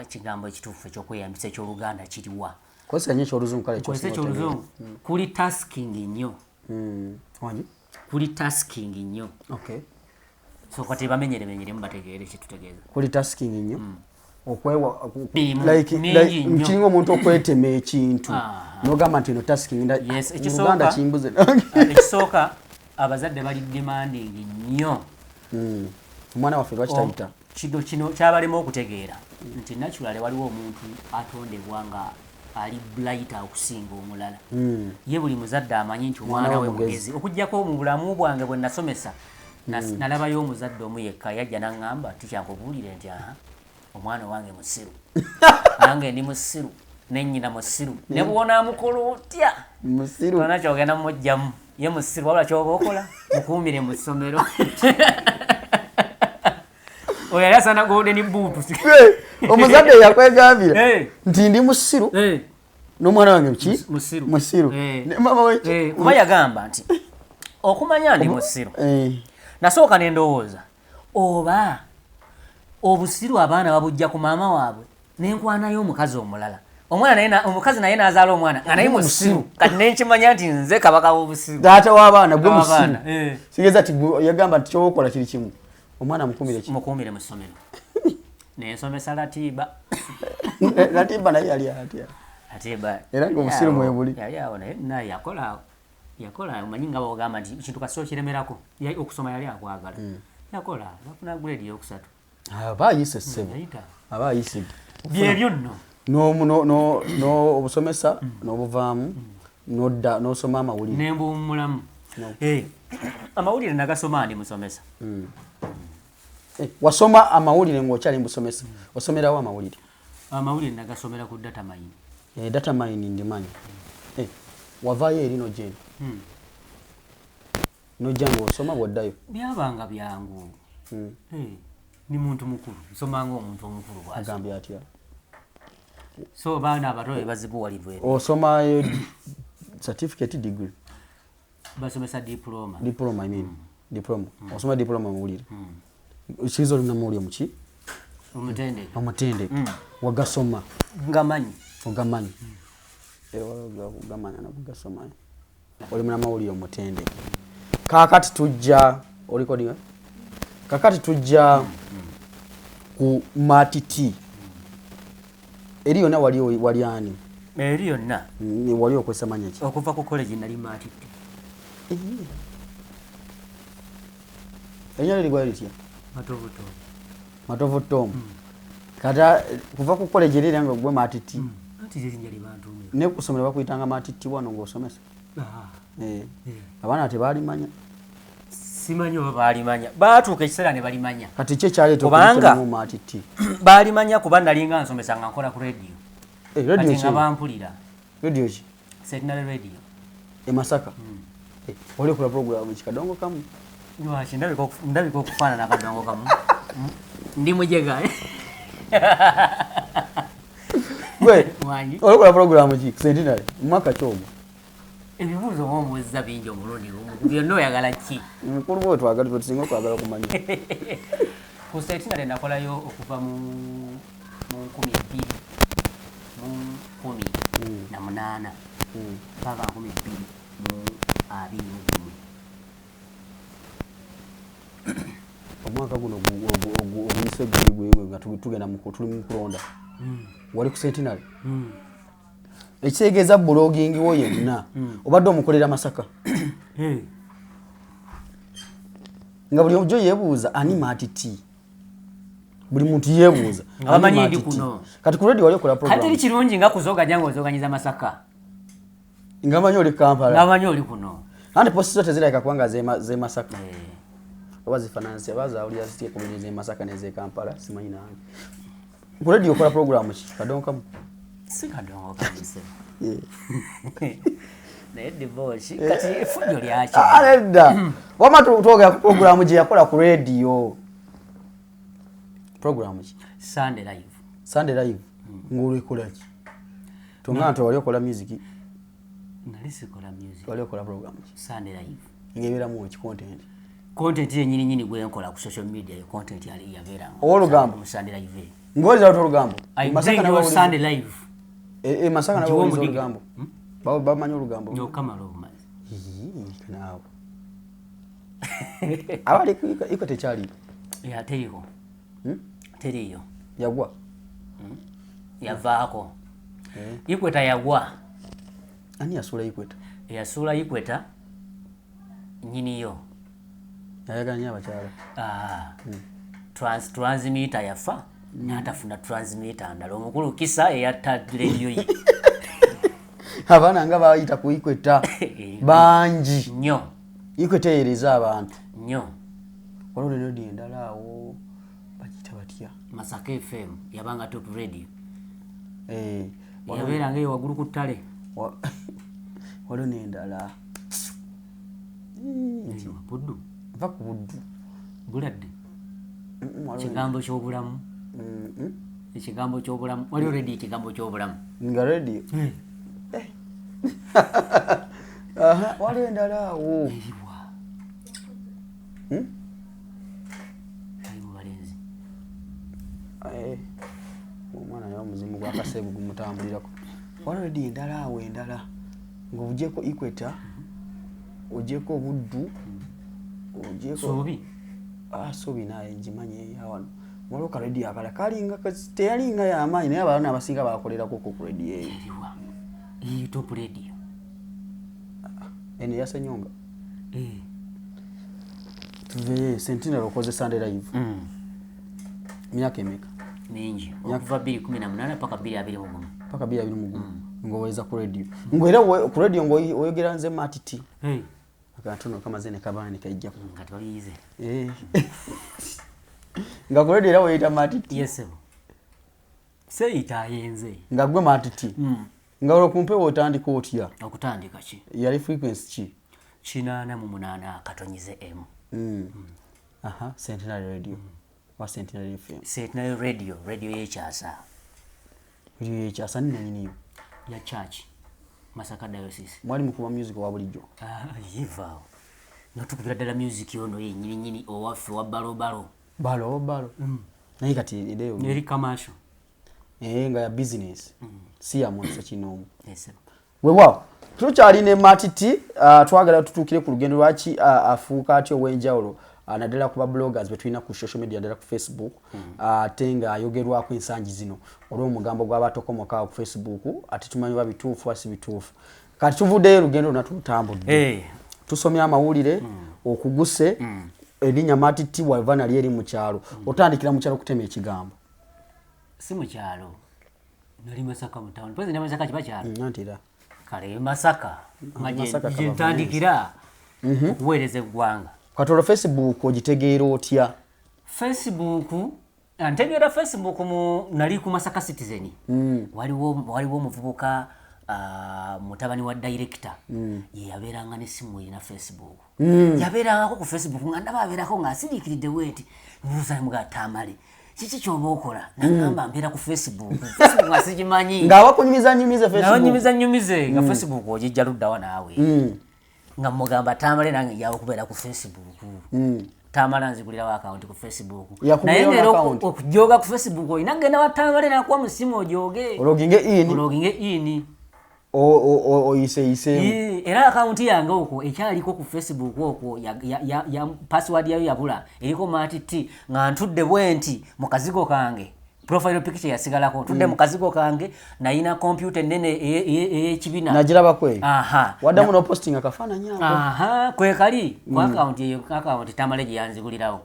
kigambo ekituufu ekyokweyambisa eky'Oluganda kiriwa? Kozesa nnyo eky'Oluzungu kale Kozesa ky'osinga eky'Oluzungu. Kuli tasking nnyo. Wangi? Kuli tasking nnyo. Okay. So kati bamenyeremenyeremu bategeere kye tutegeeza. Kuli tasking nnyo. Okwewa, Mirimu mingi nnyo. kiringa omuntu okwetema ekintu. N'ogamba nti eno tasking Yes, mu Luganda kimbuze. Ekisooka, abazadde bali demanding nnyo. Omwana waffe lwaki tayita? Kino kyabalema okutegeera nti naturally waliwo omuntu atondebwa nga ali brighter okusinga omulala. Ye buli muzadde amanyi nti omwana Omwana we we mugezi. mugezi. Okuggyako mu bulamu bwange bwe nasomesa, nalabayo omuzadde omu yekka yajja n'aŋŋamba nti kyankubuulire nti aha, omwana wange musiru. Nange ndi musiru, ne nnyina musiru. Ne bw'onaamukola otya? Musiru. Tolina ky'ogenda mumuggyamu. Ye musiru, wabula ky'oba okola, mukuumire mu ssomero. Oyo yali asaana golden boot. Hey, omuzadde yakwegambira nti ndi musiru. N'omwana wange ki? Musiru. Musiru. Ne maama we ki? Kuba yagamba nti okumanya ndi musiru. Nasooka ne ndowooza oba obusiru abaana babujja ku maama waabwe n'enkwanayo omukazi omulala. Omwana naye omukazi naye n'azaala omwana nga naye musiru. Kati ne nkimanya nti nze kabaka w'obusiru. Taata w'abaana gwe Taata musiru. w'abaana, Sigeza nti yagamba nti ky'okola kiri kimu. Omwana mukuumire ki? Mukuumire mu ssomero. Ne nsomesa Latiba. Latiba naye yali atya? Latiba. Era ng'obusiru mwebuli. Yali awo naye naye yakola omanyi nga bw'ogamba nti ekintu kasita okiremerako. Okusoma yali akwagala. Yakola, yafuna grade eyokusatu. Aba ayise ssebo. Yayita. Aba ayise. Byebyo nno. Obusomesa n'obuvaamu, n'odda, n'osoma amawulire. Ne mbuwummulamu. No. Amawulire nagasoma ndi musomesa. Wasoma amawulire ng'okyali musomesa. Osomerawo amawulire? Amawulire nagasomera ku data mine. Data mine ndimanyi. Wavaayo eri n'ojja eno? N'ojja ng'osoma bw'oddayo? Byabanga byangu. Ni muntu mukulu, nsoma ng'omuntu omukulu bw'asoma. Agambye atya? So abaana abato be bazibuwalirwa eno. Osoma certificate degree? Basomesa diploma. Diploma, I mean. Diploma. Osoma diploma mawulire. Okiza oli munnamawulire muki? Omutendeke. Omutendeke. Wagasoma. Ngamanyi. Ogamanyi. Ogamanya n'okugasoma. Oli munnamawulire omutendeke. Kaakati tujja, oli recording, eh? Kaakati tujja ku Matiti. Eri yonna wali ani? Eri yonna. Wali okozesa mannya ki? Okuva ku college nali Matiti. Erinnya lirigwayo litya? Matovu Tom. Matovu Tom. Kati kuva ku college era nga gwe Matiti. Anti erinnya libantuumye. Ne ku ssomero bakuyitanga Matiti wano ng'osomesa. Ah. Abaana tebaalimanya. Simanyi oba baalimanya. Baatuuka ekiseera ne balimanya. Kati ki ekyaleeta Kubanga- okuyitamu Matiti? Baalimanya kuba nalinga nsomesa nga nkola ku radio. Radio Kati ki? nga bampulira. Radio ki? Centenary Radio. E Masaka. Oli okola program ki kadongo kamu? Lwaki ndabika okufaanana akadongo kamu? Ndi mujega. Gwe Wangi. oli okola program ki? Centenary. Mwaka ki ogwo? Ebibuuzo ng'omuwuzza bingi omulundi gumu. Byonna oyagala ki? Mukulu bwe twagala tusinga okwagala okumanya. Ku Centenary nakolayo okuva mu 2018 paka 2021. Omwaka guno oguyise guli gwe nga tugenda tuli mu kulonda. Wali ku Centenary. Ekitegeeza blogging wo yenna obadde omukolera Masaka. Nga buli ojo yeebuuza ani Matiti. Buli muntu yeebuuza. Nga bamanyi Ani ndi Matiti? kuno. Kati ku radio wali okola Kati teri program. kirungi nga kuzoganya ng'ozoganyiza Masaka. Nga bamanyi oli Kampala. Nga bamanyi oli kuno. Anti posti zo tezirabika kubanga z'e Masaka. Oba zifaanansi, oba zaawulira zitya ku z'e Masaka n'ez'e Kampala, simanyi nange. Ku radio okola program ki? Kadongo kamu? Si kadongo kamu ssebo. Naye divorce kati effujjo lyaki? Nedda. Wamma twogera ku program gye yakola ku radio. Program ki? Sunday Live. Sunday Live. Ng'olwekola ki? Tonga nti wali okola music. Nali sikola music. Wali okola program ki? Sunday Live. Ng'ebeeramu ki content? Content yennyini nnyini gwe nkola ku social media, yo content yali yabeera Ow'olugambo. mu Sunday Live. Ng'owuliriza otya olugambo? I Masaka bring nabo your bawuliriza- Sunday Live. Masaka nabo Nti bawuliriza w'omudiga. olugambo. Bamanyi olugambo. N'okamala obumazi. Yii, naawe. Abali ku iko tekyaliyo. Ya, teriiko. Teriiyo. Yagwa. Yavaako. Ikweta yagwa. Ani yasuula Ikweta? Yasuula Ikweta nnyiniyo. Yayagala nnyo abakyala. Transmitter yafa n'atafuna transmitter ndala. Omukulu Kisa eyatta radio ye. Abaana nga bayita ku Ikweta bangi. Nnyo. Ikweta eyereza abantu. Nnyo. Waliwo ne radio endala awo bagiyita batya? Masaka FM yabanga top radio. Yabeeranga eyo waggulu ku ttale. Waliwo n'endala. Buddu. Nva ku Buddu. Buladde. Ekigambo ky'obulamu. Ekigambo ky'obulamu. Waliwo radio ekigambo ky'obulamu. Nga radio? Waliwo endala awo. Eriwa. Ali mu balenzi. Omwana naye omuzimu gwa Kaseegu gumutambulirako. Waliwo radio endala awo endala. Ng'ogyeko Ikweta, ogyeko Buddu, ogyeko Sobi. Sobi naye ngimanyi eya wano. Waliwo ka radio akalala kalinga teyalinga y'amaanyi naye abaana abasinga baakolerako ku radio eyo. Eriwa. Eyo top radio. Eno eya Ssenyonga. Tuveeyo Centenary okoze Sunday Live. Myaka emeka? Mingi. Okuva 2018 paka 2021. Paka 2021. Ng'oweza ku radio. Ng'era ku radio ng'oyogera nze Matiti. Akantu no kamaze ne kabaana ne kajja. Kati babiyize. Nga ku radio era weeyita Matiti. Yes, sir. Seyita ayenze. Nga gwe Matiti. Nga olwo ku mpewo otandika otya? Okutandika ki? Yali frequency ki? 88.M. Centenary Radio. Wa Centenary FM. Centenary Radio, radio y'ekyasa. Radio y'ekyasa nno nnyiniyo. Ya church. Masaka Diocese. Mwali mukuba music wa bulijjo? Yivaawo. Nga tukubira ddala music ono yennyini nnyini owaffe wa balobalo. Balobalo? Naye kati edeyo. Eri commercial. Nga ya business. Si ya muntu kinoomu. Yes. Weewaawo, tukyali ne Matiti, twagala tutuukire ku lugendo lwaki afuuka atya ow'enjawulo, naddala ku ba bloggers be tulina ku social media, naddala ku Facebook, ate ng'ayogerwako ensangi zino olw'omugambo gw'abatokomoka ku Facebook, ate tumanyi oba bituufu oba si bituufu. Kati tuvuddeyo olugendo lwonna tulutambudde. Tusomye amawulire, okuguse, Erinnya Matt T wava nali eri mu kyalo, otandikira mu kyalo okutema ekigambo? Si mu kyalo, nali Masaka mu town. Pozi ne Masaka kiba kyalo. Anti era. Kale Masaka nga Masaka gye ntandikira okuweereza eggwanga. Kati olwo Facebook ogitegeera otya? Facebook ntegeera Facebook mu nali ku Masaka Citizen. Waliwo omuvubuka, mutabani wa director, ye yabeeranga n'essimu erina Facebook. Yabeerangako ku Facebook nga ndaba abeerako ng'asiriikiridde bweti. Mbuuza mga Tamale, kiki ky'oba okola? Nagamba mbeera ku Facebook. Facebook nga sigimanyi. Ng'abakunyumiza nyumize Facebook. Ng'abanyumiza nyumize nga Facebook ogijja luddawa naawe. Nga mugamba Tamale nange njawo okubeera ku Facebook. Tamale anzigulirawo akawunti ku Facebook. Yakugulirawo Naye ng'era akawunti? okujooga ku Facebook olina kugenda wa Tamale n'akuwa mu ssimu ojooge. Ologinge in. Ologinge in. Oyiseyiseemu. Era akawunti yange okwo ekyaliko ku Facebook okwo ya password yayo yabula, eriko Matt T nga ntudde bwe nti mu kazigo kange, profile picture yasigalako, ntudde mu kazigo kange, nayina computer ennene ey'ekibina. Nagirabako eyo. Aha. Waddamu n'opostinga akafaananyi ako. Aha, kwe kali ku akawunti eyo, akawunti Tamale gye yanzigulirawo.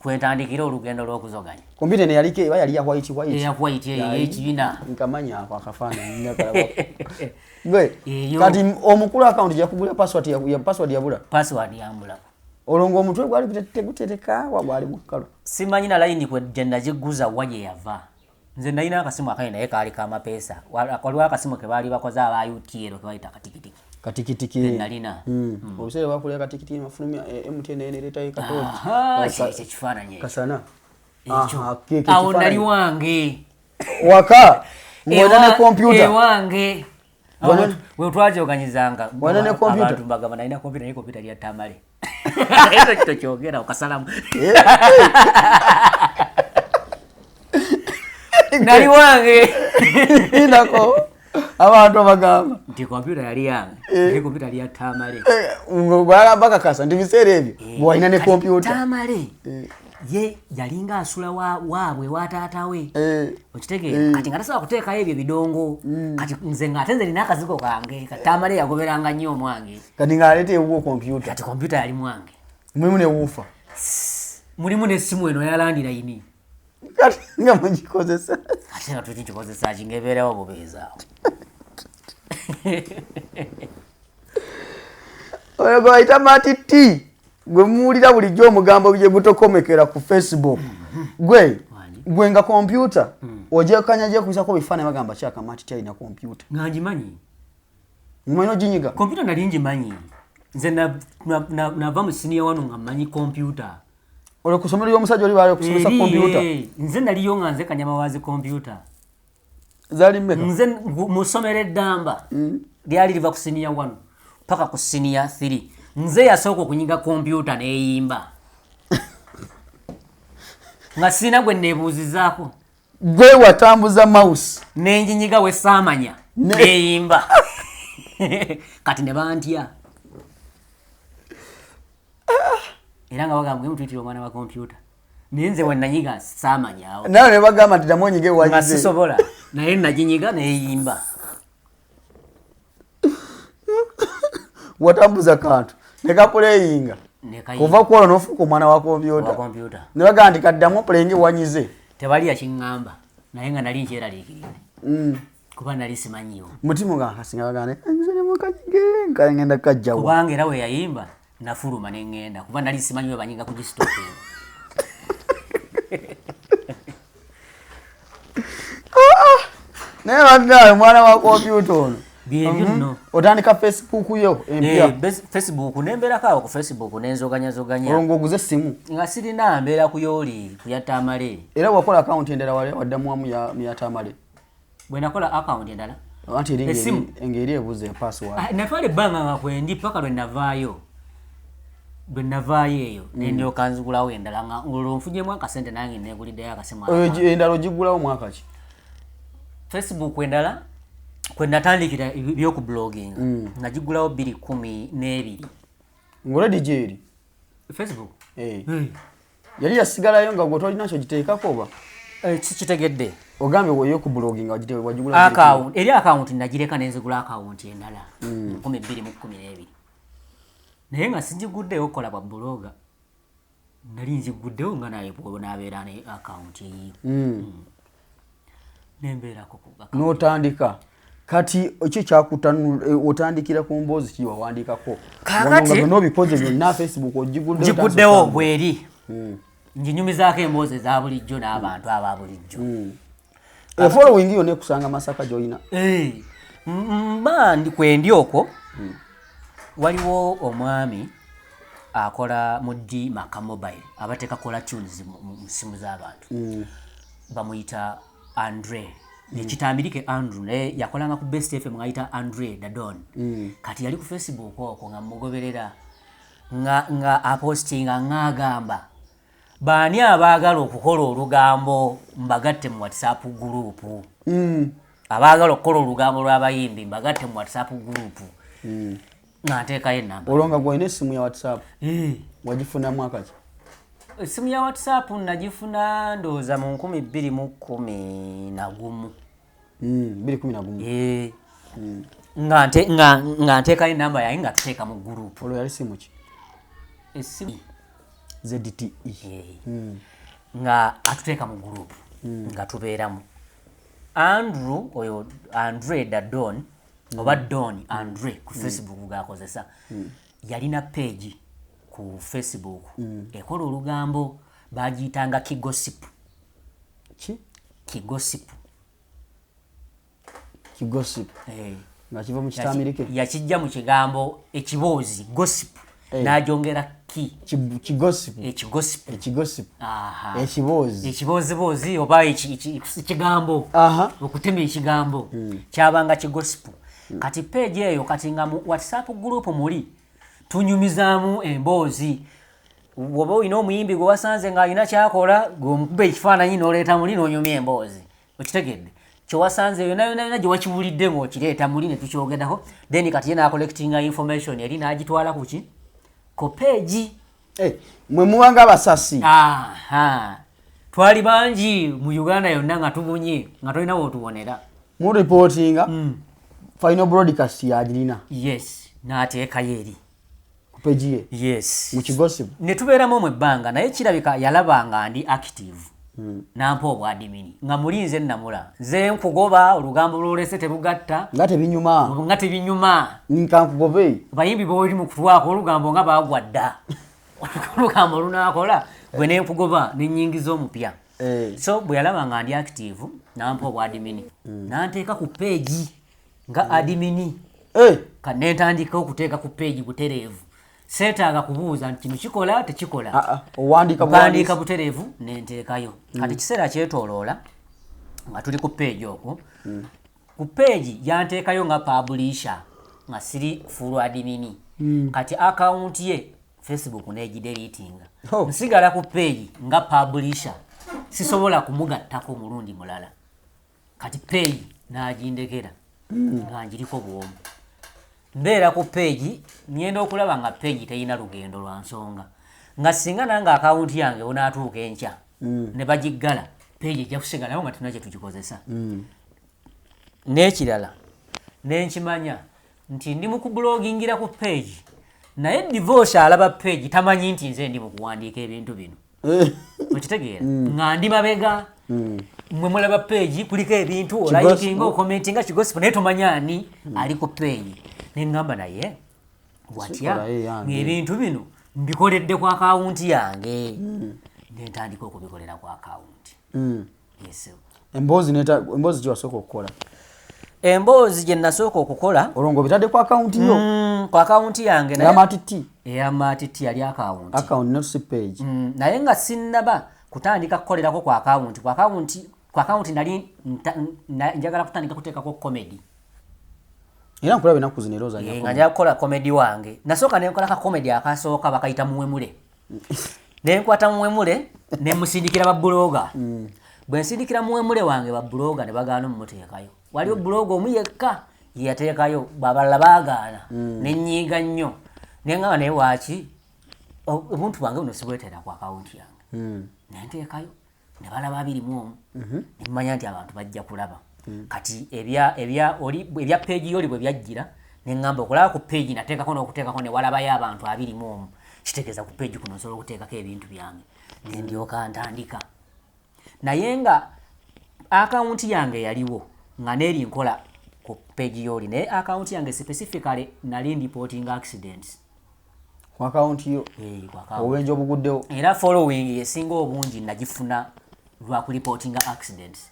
Kwe ntandikira olugendo lw'okuzoganya. Kompyuta eno yaliko eba yali ya white white. Eya white eyo, ey'ekibina. Nkamanya ako akafaananyi nakalaba. Gwe, Eyo. kati omukulu akawunti yakugulira password ya password yabula. Password yambulako. Olwo ng'omutwe gwali tegutereka, wa gwali mukalu. Simanyi na layini kwe gye nagigguza wa gye yava. Nze nalina akasimu akanene naye kaali ka mapeesa. Waliwo akasimu ke baali bakoze aba UTL ke bayita akatikitiki. Katikitiki. Nze nalina. Obuseera bwakulira katikitiki mafulumya, MTN nereetayo katooki. Aha, ekyo ekifaananyi ekyo. Kasana. Ekyo. Aha, keke Awo ekifaananyi. nali wange. Waka, ng'olina ne kompyuta. Ewange. Wana- Awo we twajoganyizanga. Wana ne kompyuta? Abantu mbagamba nalina kompyuta, naye kompyuta yali ya Tamale. Ekyo kito kyogera okasalamu. Nali wange. Nako abantu abagamba nti kompyuta yali yange, naye kompyuta yali ya Tamale. Bakakasa nti biseera ebyo bw'alina ne Kati kompyuta. Tamale ye yalinga asula waabwe wa taata we. Okitegeera? Kati nga tasobola kuteekayo ebyo bidongo. Kati nze ng'ate nze nina akazigo kange. Kati Tamale yagoberanga nnyo omwange. Kati ng'aleeta ewuwo kompyuta. Kati kompyuta yali mwange. Mulimu ne wuufa. Mulimu n'essimu eno ya landline. Kati nga mugikozesa. Ate nga tukikozesa ki ng'ebeerawo bubeezi awo. Oyo gwe bayita Matt T, gwe muwulira bulijjo omugambo gye gutokomekera ku Facebook. Gwe, gwe nga kompyuta, ogyekanya gyekubisako ebifaananyi bagamba kyaka Matt T alina kompyuta. Nga ngimanyi. Mumanyi oginyiga? Kompyuta nali ngimanyi. Nze nava mu siniya wano nga mmanyi kompyuta. Olwo ku ssomero ly'omusajja oli baali okusomesa Eri, kompyuta? Nze naliyo nga nze kanyama wazi kompyuta. Zaali mmeka? Nze mu ssomero eddamba lyali liva ku siniya 1 paka ku siniya 3. Nze yasooka okunyiga kompyuta n'eyimba. Nga sirina gwe neebuuzizaako. Gwe watambuza mouse. N'enjinyiga we saamanya n'eyimba. Kati ne bantya. Era nga bagamba mutuyitire omwana wa kompyuta. Naye nze we nanyiga saamanyaawo. Nawe ne bagamba nti ddamu onyige Nga wayize. sisobola. Naye naginyiga n'eyimba. Watambuza kantu ne kapuleyinga. Ne kayimba. Kuva ku olwo n'ofuuka omwana wa kompyuta. Wa kompyuta. Ne bagamba nti kaddamu opuleyinge wanyize. Tewali yakiŋŋamba naye nga nali nkyeraliikirira. Kuba nali simanyiwo. Mutima nga nkasinga bagamba nti, nze ne mukanyige, nka ngenda kajjawa. Kubanga era we yayimba nafuluma ne ŋŋenda kuba nali simanyi we banyiga kugisitopinga. Naye bannange omwana wa kompyuta ono. Byebyo nno. Otandika Facebook yo empya. Facebook nembeerako awo ku Facebook nenzoganyazoganya. Olwo ng'oguze essimu. Nga sirina mbeera ku yooli ku ya Tamale. Era wakola akawunti endala wali waddamu wamu mu ya Tamale. Bwe nakola akawunti endala. Anti eri Essimu. ng'eri ebuze password. Natwala ebbanga nga kwendi paka lwe navaayo. Bwe navaayo eyo, ne ndyoka nzigulawo endala nga olwo nfunyemu akasente nange neeguliddeyo akasimu Oyo akange. endala ogigulawo mwaka ki? Facebook endala kwe natandikira eby'okubloginga. Nagigulawo bbiri kumi n'ebiri. Ng'oledi gy'eri? Facebook? Yali yasigalayo nga gwe tolina ky'ogiteekako oba? Kitegedde. Ogambye ey'okubloginga wagigula bbiri kumi. Eri akawunti nagireka ne nzigula akawunti endala. Nkumi bbiri mu kkumi n'ebiri. Naye nga sigiguddeyo okukola bwa buloga. Nali nziguddewo nga naye bwonabeera ne akawunti eyiyo. Nembeerako ku account. N'otandika. Kati ki otandikira ku mboozi ki wawandiikako? Kaakati- Wano nga byonna obikoze byonna, Facebook ogiguddewo. Ngiguddewo bweri, nginyumizaako emboozi eza bulijjo n'abantu aba bulijjo. Following yonna ekusanga Masaka gy'olina? Eh, mba ndi kwendi okwo, waliwo omwami akola mu D Maka Mobile, abateeka caller tunes mu simu z'abantu, bamuyita Andre, ekitambirike Andrew, naye yakolanga ku Best FM ngayita Andre Dadon. Kati yali ku Facebook okwo nga mugoberera, nga apostinga ng'agamba, "Baani abaagala okukola olugambo mbagatte mu WhatsApp group? Abaagala okukola olugambo lw'abayimbi mbagatte mu WhatsApp group," nga nteekayo enamba. Olwo nga gwolina essimu ya WhatsApp? Eh. Wagifuna mwaka ki? Essimu ya WhatsApp nagifuna ndowooza mu 2011. 211. Eh. Nga nteekayo enamba yange nga tuteeka mu group. Olwo yali simu ki? Essimu ZTE. Eh. Nga atuteeka mu group nga tubeeramu. Andrew oyo, Andre Dadon oba Don Andre ku Facebook gakozesa, yalina page ku Facebook ekola olugambo, bagiyitanga Kigosip. Ki? Kigosip. Kigosip? Eh. Nga kiva mu kitambirike? Yakijja mu kigambo ekiboozi gossip, Eh. n'agyongera ki. Kigosip. Ekigosip. Ekigosip. Aha. Ekiboozi. Ekibooziboozi oba ekigambo, okutema ekigambo kyabanga kigosipu. Kati page eyo, kati nga mu WhatsApp group muli tunyumizaamu emboozi, woba olina omuyimbi gwe wasanze ng'alina kyakola, gweomukuba ekifaananyi n'oleeta muli n'onyumya emboozi, okitegedde? Kyewasanze yonna yonna yonna gye wakiwulidde ng'okireeta muli ne tukyogerako. Then kati ye n'acollectinga information eri n'agitwala ku ki, ku page. Eh, mwe mubanga abasasi? Aha, twali bangi mu Uganda yonna nga tubunye, nga tolina wotuwonera. Mu reportinga, final broadcast yagirina? Yes, n'ateekayo eri Ku page ye? Yes. Mu kigosip? Ne tubeeramu omwo ebbanga, naye kirabika yalaba nga ndi active, nampa obwadmin, nga muli nze namula, nze nkugoba, olugambo lwolese terugatta. Nga tebinyuma. Nga tebinyuma. Nkankugobe. Bayimbi boli mu kutwako olugambo nga bagwa dda, olugambo lunakola gwe nenkugoba nenyingiza omupya. Eh. So bwe yalaba nga ndi active, nampa obwadmin, nanteeka ku page nga admin. Eh, Kanentandika okuteeka ku page butereevu, seetaaga kubuuza nti kino kikola tekikola. Ah, ah, owandiika? Mpandiika butereevu nenteekayo. Kati kiseera kyetooloola nga tuli ku page okwo, ku page yanteekayo nga publisher, nga siri full admin. Kati akawunti ye Facebook negideletinga. Oh. Nsigala ku page nga publisher, sisobola kumugattako mulundi mulala. Kati page nagindekera nga njiriko bwomu, mbeera ku page, ngenda okulaba nga page terina lugendo lwa nsonga, nga singa nange akawunti yange onaatuuka enkya ne bagiggala, page ejja kusigalawo nga tulina kye tugikozesa. N'ekirala nenkimanya nti ndi mu kublogingira ku page, naye Divorce alaba page tamanyi nti nze ndi mu kuwandiika ebintu bino. Eh. Okitegeera nga ndi mabega, mwe mulaba page kuliko ebintu, olikinga, ocommentinga, kigosipu, naye tomanya ani ali ku page. Neŋŋamba naye watya Sikolayo yange. ng'ebintu bino mbikoledde ku akawunti yange, nentandika okubikolera ku akawunti. Yes. Emboozi gyewasooka okukola? Emboozi gye nasooka okukola. Olwo nga obitadde ku akawunti yo? Ku akawunti yange naye. Eyamatiti? Eyamatiti yali akawunti. Akawunti, not si page. Naye nga sinnaba kutandika kukolerako ku akawunti, ku akawunti nali njagala kutandika kuteekako comedy. Era nkulaba ennaku zino era ozanya. Eh, nga njagala kukola comedy wange. Nasooka nenkola ka comedy akasooka bakayita Muwemule. Nenkwata Muwemule nemusindikira bablogger. Bwe nsindikira Muwemule wange bablogger ne bagaana omumuteekayo. Waliwo blogger omu yekka yeyateekayo, abalala baagaana. Nenyiiga nnyo, neŋŋamba naye waaki obuntu bwange buno sibweteera ku akawunti yange? Nenteekayo ne balaba 21, nemanya nti abantu bajja kulaba. Kati ebya page yoli bwe byajjira, neŋŋamba okulaba ku page nateekako n'okuteekako ne walabayo abantu 21. Kitegeeza ku page kuno nsobola okuteekako ebintu byange, nendyoka ntandika. Naye nga akawunti yange yaliwo nga neeri nkola ku page yoli, naye akawunti yange specifically nali reporting accidents. Ku akawunti yo? Eh, ku account. Obubenje obuguddewo. Era following esinga obungi nagifuna lwa ku reportinga accidents.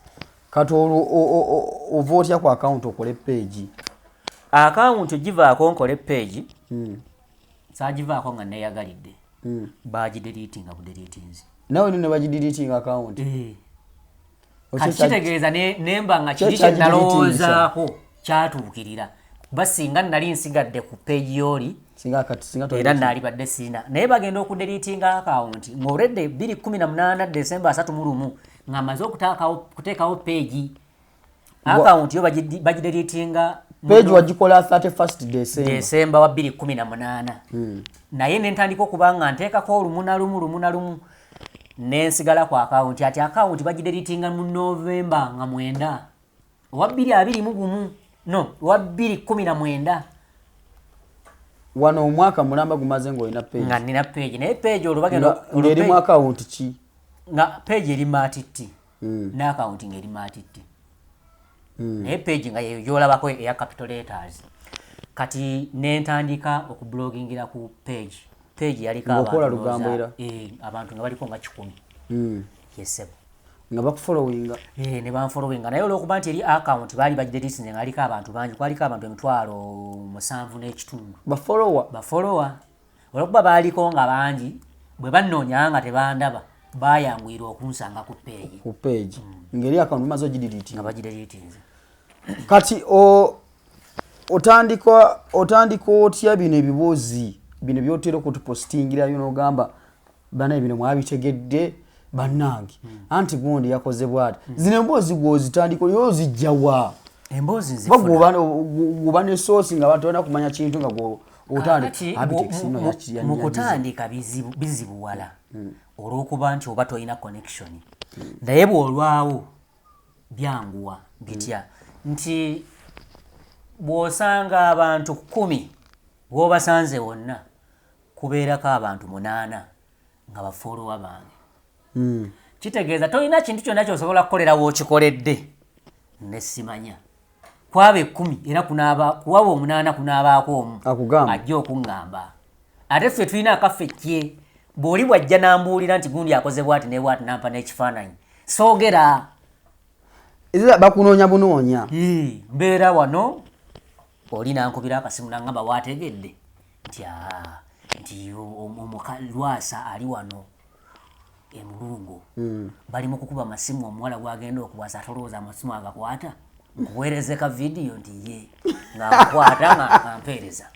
Kati olwo ova otya ku akawunti okole page? Akawunti ogivaako nkole page, saagivaako nga neyagalidde, bagideletinga budeletinzi. Nawe no ne bagideletinga akawunti? Kati kitegeeza nemba nga kiri Kyo kye nalowoozaako kyatuukirira, kuba singa nali nsigadde ku page yoli, Singa kati singa era naalibadde sirina. Naye bagenda okudeletinga akawunti ng'olwedde 2018 Desemba 31, nga maze okuteekawo page. Akawunti yo bagideletinga Page wagikola 31 December? Desemba wa 2018, naye nentandika okuba nga nteekako olumu na lumu, lumu na lumu, nensigala ku akawunti. Ati akawunti bagideletinga mu Novemba nga 9 owa 2021, no, owa 2019. Wano omwaka mulamba gumaze ng'olina page. Nga nina page, naye page olwo bagenda olwo Ng'erimu akawunti ki? Nga page eri matiti n'akawunti ng'eri matiti, naye page nga yeyo gyolabako eya capital letters. Kati nentandika okublogingira ku page. Page yaliko Ng'okola abantu lugambo era? Abantu nga baliko nga 100. Yesebo. Nga bakufollowinga? Eh, ne banfollowinga, naye olwokuba nti eri account baali bagideletinze nga aliko abantu bangi, kwaliko abantu 7,500. Bafollowa? Bafollowa. Olwokuba baaliko nga bangi, bwe bannoonya nga tebandaba, bayanguyira okunsanga ku page. Ku page ng'eri akawunti bamaze ogideletinga? Nga bagideletinze. Kati otandika otya bino ebibuuzi bino byotera okutupositingirayo n'ogamba, "Bana, bino mwabitegedde bannange, anti gundi yakoze bwati"? Zino emboozi gwozitandika yo ozijjawa? Emboozi Kuba nzifuna. gwoba ne source nga abantu balina kumanya kintu nga Kakati otandika. mu kutandika bizibuwala olw'okuba nti oba tolina connection, naye bw'olwawo byanguwa. Bitya? Nti bw'osanga abantu 10, bw'obasanze wonna kubeerako abantu munaana nga bafollowa bange. Kitegeeza tolina kintu kyonna kyosobola kukolera w'okikoledde nesimanya kwaba 10, era kunaaba kuwaba omunaana kunaabaako omu Akugamba. ajja okuŋŋamba. Ate ffe tulina akaffe kye bw'oli bwajja nambuulira nti gundi akoze bwati ne bwati, nampa n'ekifaananyi, soogera. Era bakunoonya bunoonya? Ii, mbeera wano, oli nankubira akasimu naŋŋamba, "Waategedde nti aa nti lwasa ali wano emulungu, bali mu kukuba masimu, omuwala gwagenda okuwasa atolowooza amasimu agakwata, nkuweereze ka vidiyo?" Nti ye ng'amukwata nga mpeereza.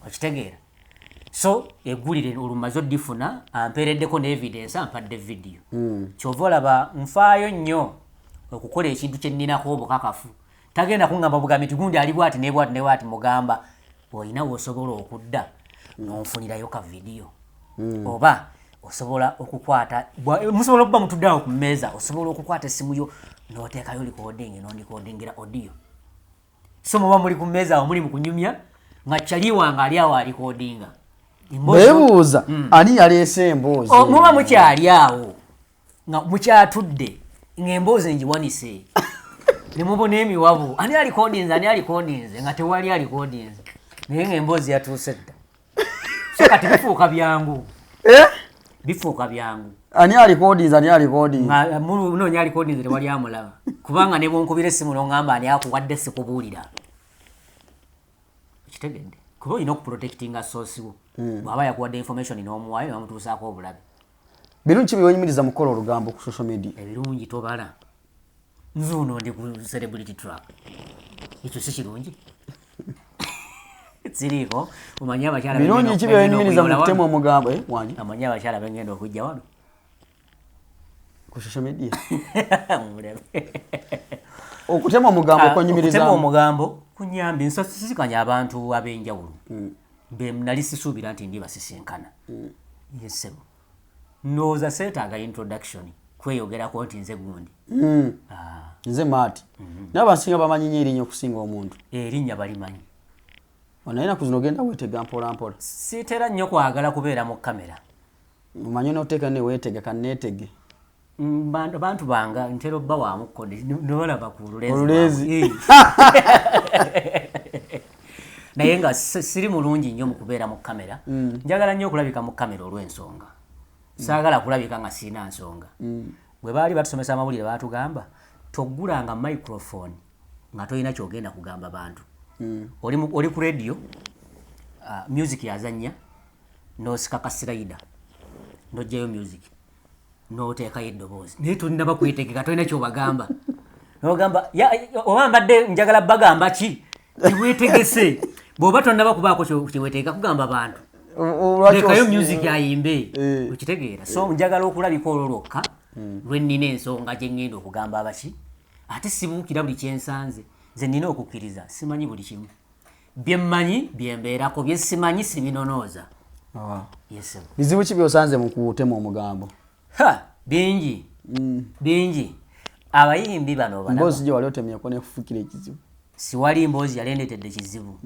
Okitegeera? So eggulire olumaze oddifuna, ampeereddeko ne evidence, ampadde vidiyo. Kyova olaba nfaayo nnyo okukola ekintu kye nninako obukakafu. Tagenda kuŋŋamba bugambi nti gundi ali bwati ne bwati ne bwati. Mugamba, "Olina wosobola okudda n'onfunirayo ka vidiyo, oba osobola okukwata musobola okuba mutudde awo ku mmeeza, osobola okukwata essimu yo n'oteekayo recording n'ondikodingira audio." So muba muli ku mmeeza awo muli mu kunyumya nga kyali wange ali awo alikodinga. Beebuuza ani yaleese emboozi. Oh, muba mukyali awo nga mukyatudde ng'emboozi ngiwanise ne mubona emiwabo, ani alikodinze, ani alikodinze, nga tewali alikodinze, naye ng'emboozi yatuuse dda. So kati bifuuka byangu. Eh? Bifuuka byangu. Ani alikodinze, ani alikodinze? Nga munoonya alikodinze, tewali amulaba, kubanga ne bwonkubira essimu n'oŋŋamba ani akuwadde, sikubuulira. Okitegedde? Kuba olina okuprotectinga source wo. Bw'aba yakuwadde information n'omuwaayo, nebamutuusaako obulabe. Birungi ki byewenyumiriza mu kukola olugambo ku social media? Ebirungi tobala. Nzuuno ndi ku celebrity track, ekyo si kirungi? Siriiko, omanyi abakyala Birungi ki bengenda byewenyumiriza mu okuyola kutema wano? omugambo? Eh, wangi? Amanyi abakyala bengenda okujja wano Ku social media. Mulebe. Okutema omugambo Ah, okwenyumiriza? Okutema omugambo kunyambye nsisinkanya abantu ab'enjawulo be nali sisuubira nti ndi basisinkana. Yesebo, ndowooza seetaaga introduction kweyogerako nti nze gundi. Ah, Nze Maati, naye abasinga bamanyi nnyo erinnya okusinga omuntu. Erinnya balimanyi. Naye naku zino ogenda weetega mpola mpola. Sitera nnyo kwagala kubeera mu kamera. Omanyi noteeka neweetega kanneetege. Bantu banga ntera obba wamukko nebalaba ku Olulezi. lulezi. Naye nga siri mulungi nnyo mu kubeera mu kamera. Njagala nnyo okulabika mu kamera olw'ensonga. Saagala kulabika nga sirina nsonga. Bwe baali batusomesa amawulire baatugamba toggulanga microphone nga tolina kyogenda kugamba bantu. Oli ku radio, music yazannya, n'osika ka slider, n'oggyayo music, n'oteekayo eddoboozi, naye tolinaba kwetegeka, tolina kyobagamba, n'ogamba oba mbadde njagala bagamba ki, teweetegese. Bw'oba tonnaba kubaako kyeweetegeka kugamba bantu, lekayo music ayimbe. Okitegeera? So njagala okulabika olwo lwokka lwe nnina ensonga gye ŋŋenda okugamba abaki. Ate sibuukira buli kyensanze. Nze nnina okukkiriza simanyi buli kimu. Bye mmanyi bye mbeerako, bye simanyi sibinonooza. Yes, sir. Bizibu ki byosanze mu kutema omugambo? Ha, bingi bingi. Abayimbi bano balaba. Mboozi gye wali otemyeko nekufukira ekizibu? Siwali mboozi yali endetedde kizibu.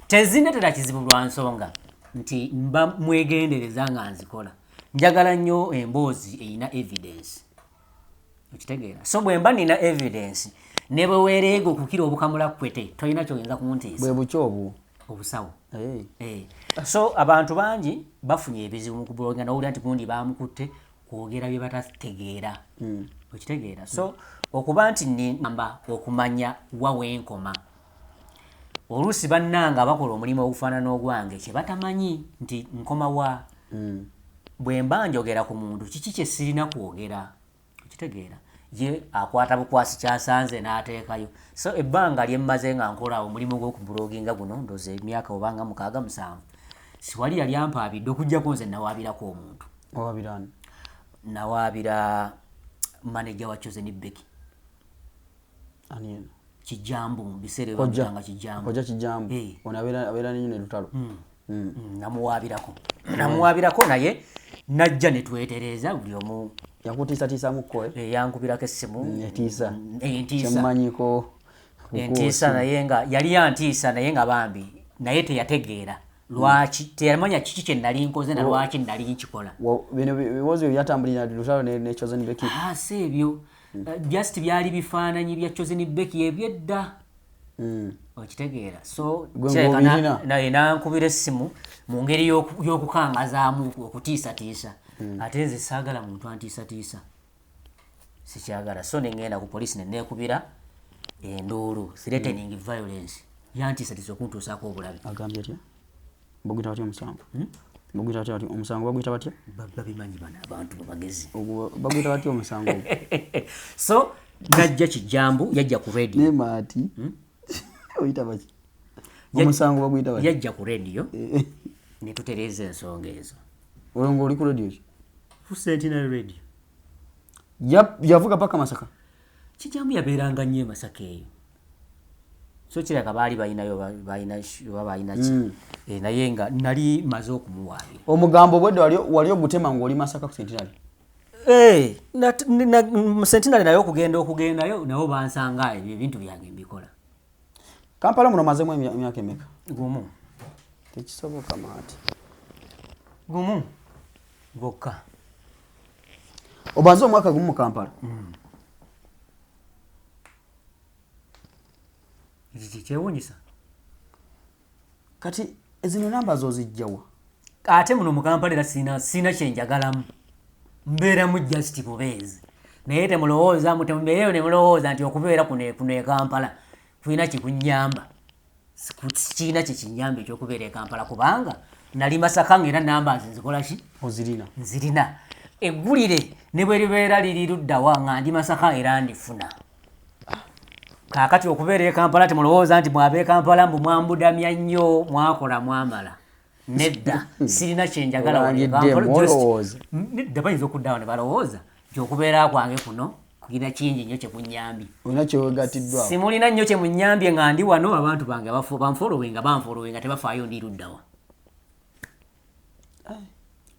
Tezindetera kizibu lwa nsonga nti mba mwegendereza nga nzikola. Njagala nnyo emboozi erina evidence, okitegeera? So bwe mba nina evidence, ne bwe weereega okukira obukamula kwete, tolina kyoyinza kuntiisa. Bwe buki obwo? Obusawo. Hey. So abantu bangi bafunye ebizibu mu kubuloga, nawulira nti gundi bamukutte kwogera bye batategeera. Okitegeera? So okuba nti namba okumanya wa wenkoma, oluusi bannanga abakola omulimu ogufaanana ogwange kye batamanyi nti nkoma wa. Bwe mba njogera ku muntu, kiki kye sirina kwogera? Okitegeera? Ye akwata bukwasi kyasanze n'ateekayo. So ebbanga lye mmaze nga nkola omulimu gw'okubuloginga guno, ndowooza emyaka obanga 6 7, siwali yali ampaabidde okuggyako nze nawaabirako omuntu. Owaabirani? Nawaabira manager wa Chosen Becky. Ani eno? Kijambu, mu biseera ebyo Kojja. bamuyitanga Kijambu. Kojja Kijambu. Ono abeera nnyo ne Lutalo. Namuwaabirako naye najja ne twetereeza buli omu. Yakutiisatiisamukko, eh? Yankubirako essimu. Entiisa. Entiisa. Kyemmanyiko. Entiisa, naye nga yali yantiisa, naye nga bambi naye teyategeera lwaki, teyamanya kiki kye nali nkoze na lwaki nali nkikola. Bino bibuuzo byatambulira Lutalo ne Chosen Becky. Ah, si ebyo. Just byali bifaananyi bya Chosen Becky ebyedda. Okitegeera? So Gwe kirabika ng'obirina. Naye nankubira essimu mu ngeri y'okukangazaamu, okutiisatiisa. Ate nze saagala muntu antiisatiisa, sikyagala. So ne ŋŋenda ku poliisi ne neekubira enduulu, threatening violence, yantiisatiisa okuntuusaako obulabe. Agambye atya? Baguyita batya omusango? Baguyita batya batya? Omusango baguyita batya? Babimanyi bano abantu babagezi. Ogwo baguyita batya omusango ogwo? So najja Kijambu, yajja ku radio. Ne Maati. Oyita baki? Omusango baguyita batya? Yajja ku radio ne tutereeza ensonga ezo. Olwo ng'oli ku radio ki? Ku Sentinel Radio. Yavuga paka Masaka? Kijambu yabeeranga nnyo e Masaka eyo. So kirabika baali balinayo, balina oba balina ki. Naye nga nali maze okumuwaabira. Omugambo obwedde wali ogutema ng'oli Masaka ku Sentinel? Mu Sentinel naye okugendayo nabo bansanga ebyo ebintu byange mbikola. Kampala muno omazeemu emyaka emeka? Gumu. Tekisoboka, Maati. Gumu gwokka. Obanze omwaka gumu mu Kampala? Ekyo kyewuunyisa. Kati zino namba z'ozijjawa? Ate muno mu Kampala era sina kye njagalamu. Mbeeramu just bubeezi. Naye temulowooza, mutemubeereyo ne mulowooza nti okubeera kuno e Kampala kulina kikunyamba. Kirina kye kinnyamba ekyokubeera e Kampala, kubanga nali Masaka ng'era namba nze nzikola ki? Ozirina. Nzirina. Eggulire ne bwe libeera liri ludda wa nga ndi Masaka era ndifuna. Kaakati okubeera e Kampala temulowooza nti mwaba e Kampala mbu mwambudamya nnyo, mwakola mwamala. Nedda, sirina kye njagala wano e Olangidde, Kampala, just mwolowooza. Nedda, bayinza okudda awo ne balowooza nti okubeera kwange kuno kulina kingi nnyo kye kunnyambye. Olina kye weegatiddwako. Simulina nnyo kye munnyambye nga ndi wano, abantu bange banfollowinga, banfollowinga, tebafaayo ndi ludda wa.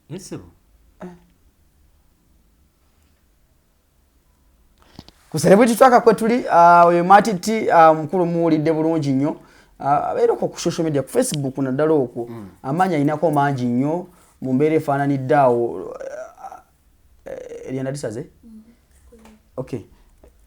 Yes, sir. Ku Celebrity Tracker kwe tuli, oyo Matiti, mukulu muwulidde bulungi nnyo. Abeerako ku social media, ku Facebook naddala okwo. Amaanyi alinako mangi nnyo mu mbeera efaananidde awo. Eryanda lisaze? Okay,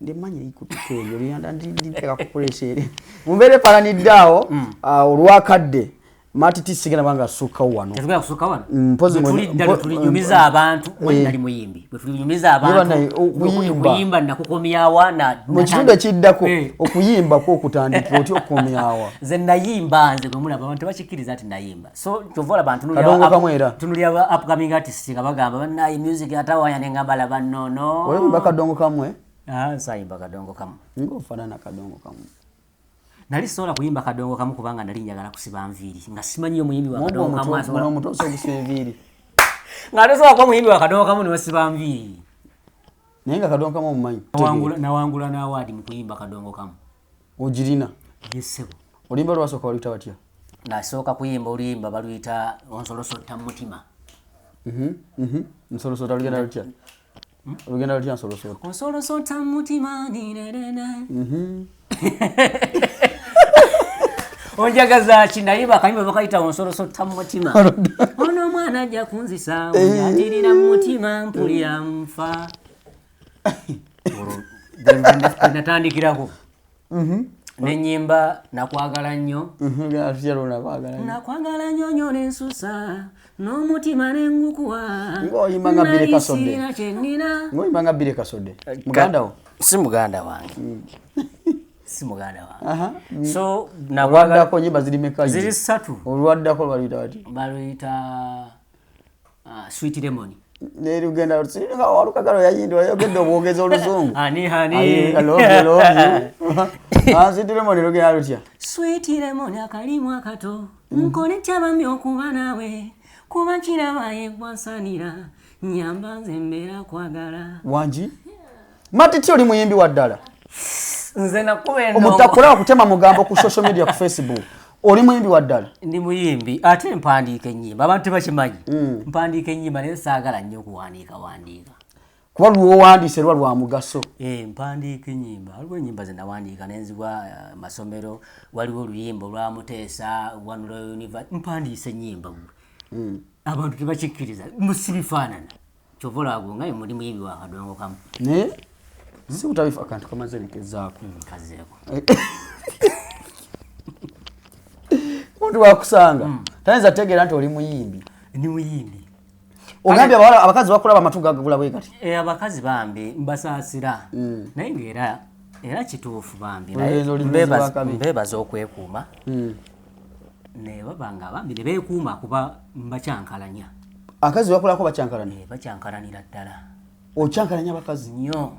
ndimanyi erikutuka eryo lyanda nditeeka ku pressure eri mu mbeera efaananidde awo. Olwakadde Matiti sigenda banga asukkawo wano. Tetugenda kusukka wano. Mpozi Bwe tulidda lwe tulinyumiza abantu, nali muyimbi, bwe tulinyumiza abantu bannaye, okuyimba. Okuyimba nakukomyawa na Mu kitundu ekiddako okuyimba kwo okutandika otya, okukomyawa? Nze nayimba, nze gwe mulaba abantu tebakikkiriza nti nayimba, so kyova olaba Kadongo kamu era. Ntunulira aba upcoming artists nga bagamba bannaye music atawanya, nengamba laba nono. Oyimba kadongo kamwe? Ah, nsayimba kadongo kamu. Ngaofaanana kadongo kamwe. Nali sobola kuyimba kadongo kamu kubanga nali njagala kusiba nviiri, nga simanyiyo muyimbi wa kadongo kamu asobola Omuto osobola okusiba enviiri? Nga tosobola kuba muyimbi wa kadongo kamu niwesiba nviiri. Naye nga kadongo kamu omumanyi? Nawangula n'awaadi mu kuyimba kadongo kamu. Ogirina? Yesebo. Oluyimba lwasooka waluyita watya? Nasooka kuyimba oluyimba baluyita Onsolosota mu Mutima. Nsolosota lugenda lutya? Olugenda lutya nsolosota? Onsolosota mu mutima ninenene onjagaza ki, nayimba akayimba bakayita Onsolosota mu Mutima. Ono omwana ajja kunzisa, onjatirira mu mutima, mpulira nfa. Olwo lwe natandikirako nenyimba Nakwagala Nnyo. Lugenda lutya lwonakwagala? Nakwagala nnyo nnyo nensusa n'omutima nengukuwa. Ng'oyimba nga Billy Kasodde. Nali sirina kye nnina. Ngaoyimba nga Billy Kasodde, muganda wo? Si muganda wange, si muganda wange. So Olwaddako nyimba ziri meka? Ziri ssatu. Olwaddako lwaluyita wati? Baluyita Sweet Lemon. Nerugenda nga walukagalo yayindi wayogedde obwogezi oluzungu. Honey, honey. I love you, love you. Ah, Sweet Lemon lugenda lutya? Sweet lemon akalimu akato, nkole kyabambi okuba naawe, kuba kiraba yegwansanira, nyamba nze mbeera kwagala. Wangi, Matiti, oli muyimbi wa ddala? Nze nakuba endongo. Omutakula kutema mugambo ku social media, ku Facebook, oli muyimbi wa ddala? Ndi muyimbi, ate mpandiika ennyimba, abantu tebakimanyi. Mpandiika ennyimba naye saagala nnyo okuwandiika wandiika. Kuba lwowandiise lwa lwa mugaso. Eh, mpandiika ennyimba, waliwo ennyimba ze nawandiika nenzibwa masomero, waliwo oluyimba olwa Muteesa One Royal University, mpandiisa ennyimba gwe. Abantu tebakikkiriza, musibifaanana, kyova olaba nga muli muyimbi wa kadongo kamu. Naye si butabifa, akantu kamaze nekezaako. Kazeeko. Omuntu wakusanga tayinza tegeera nti oli muyimbi. Ndi muyimbi. Ogambye abawala, abakazi bakulaba amatu gagabula bwe kati. Eh, abakazi bambi mbasaasira, naye ngaera era kituufu bambi. Olenzi oli mulenzi wa kabi. Mbeebaza okwekuuma ne baba nga bambi ne beekuuma kuba mbakyankalanya. Akazi bakulako bakyankalana? Eh, bakyankalanira ddala. Okyankalanya abakazi? Nnyo,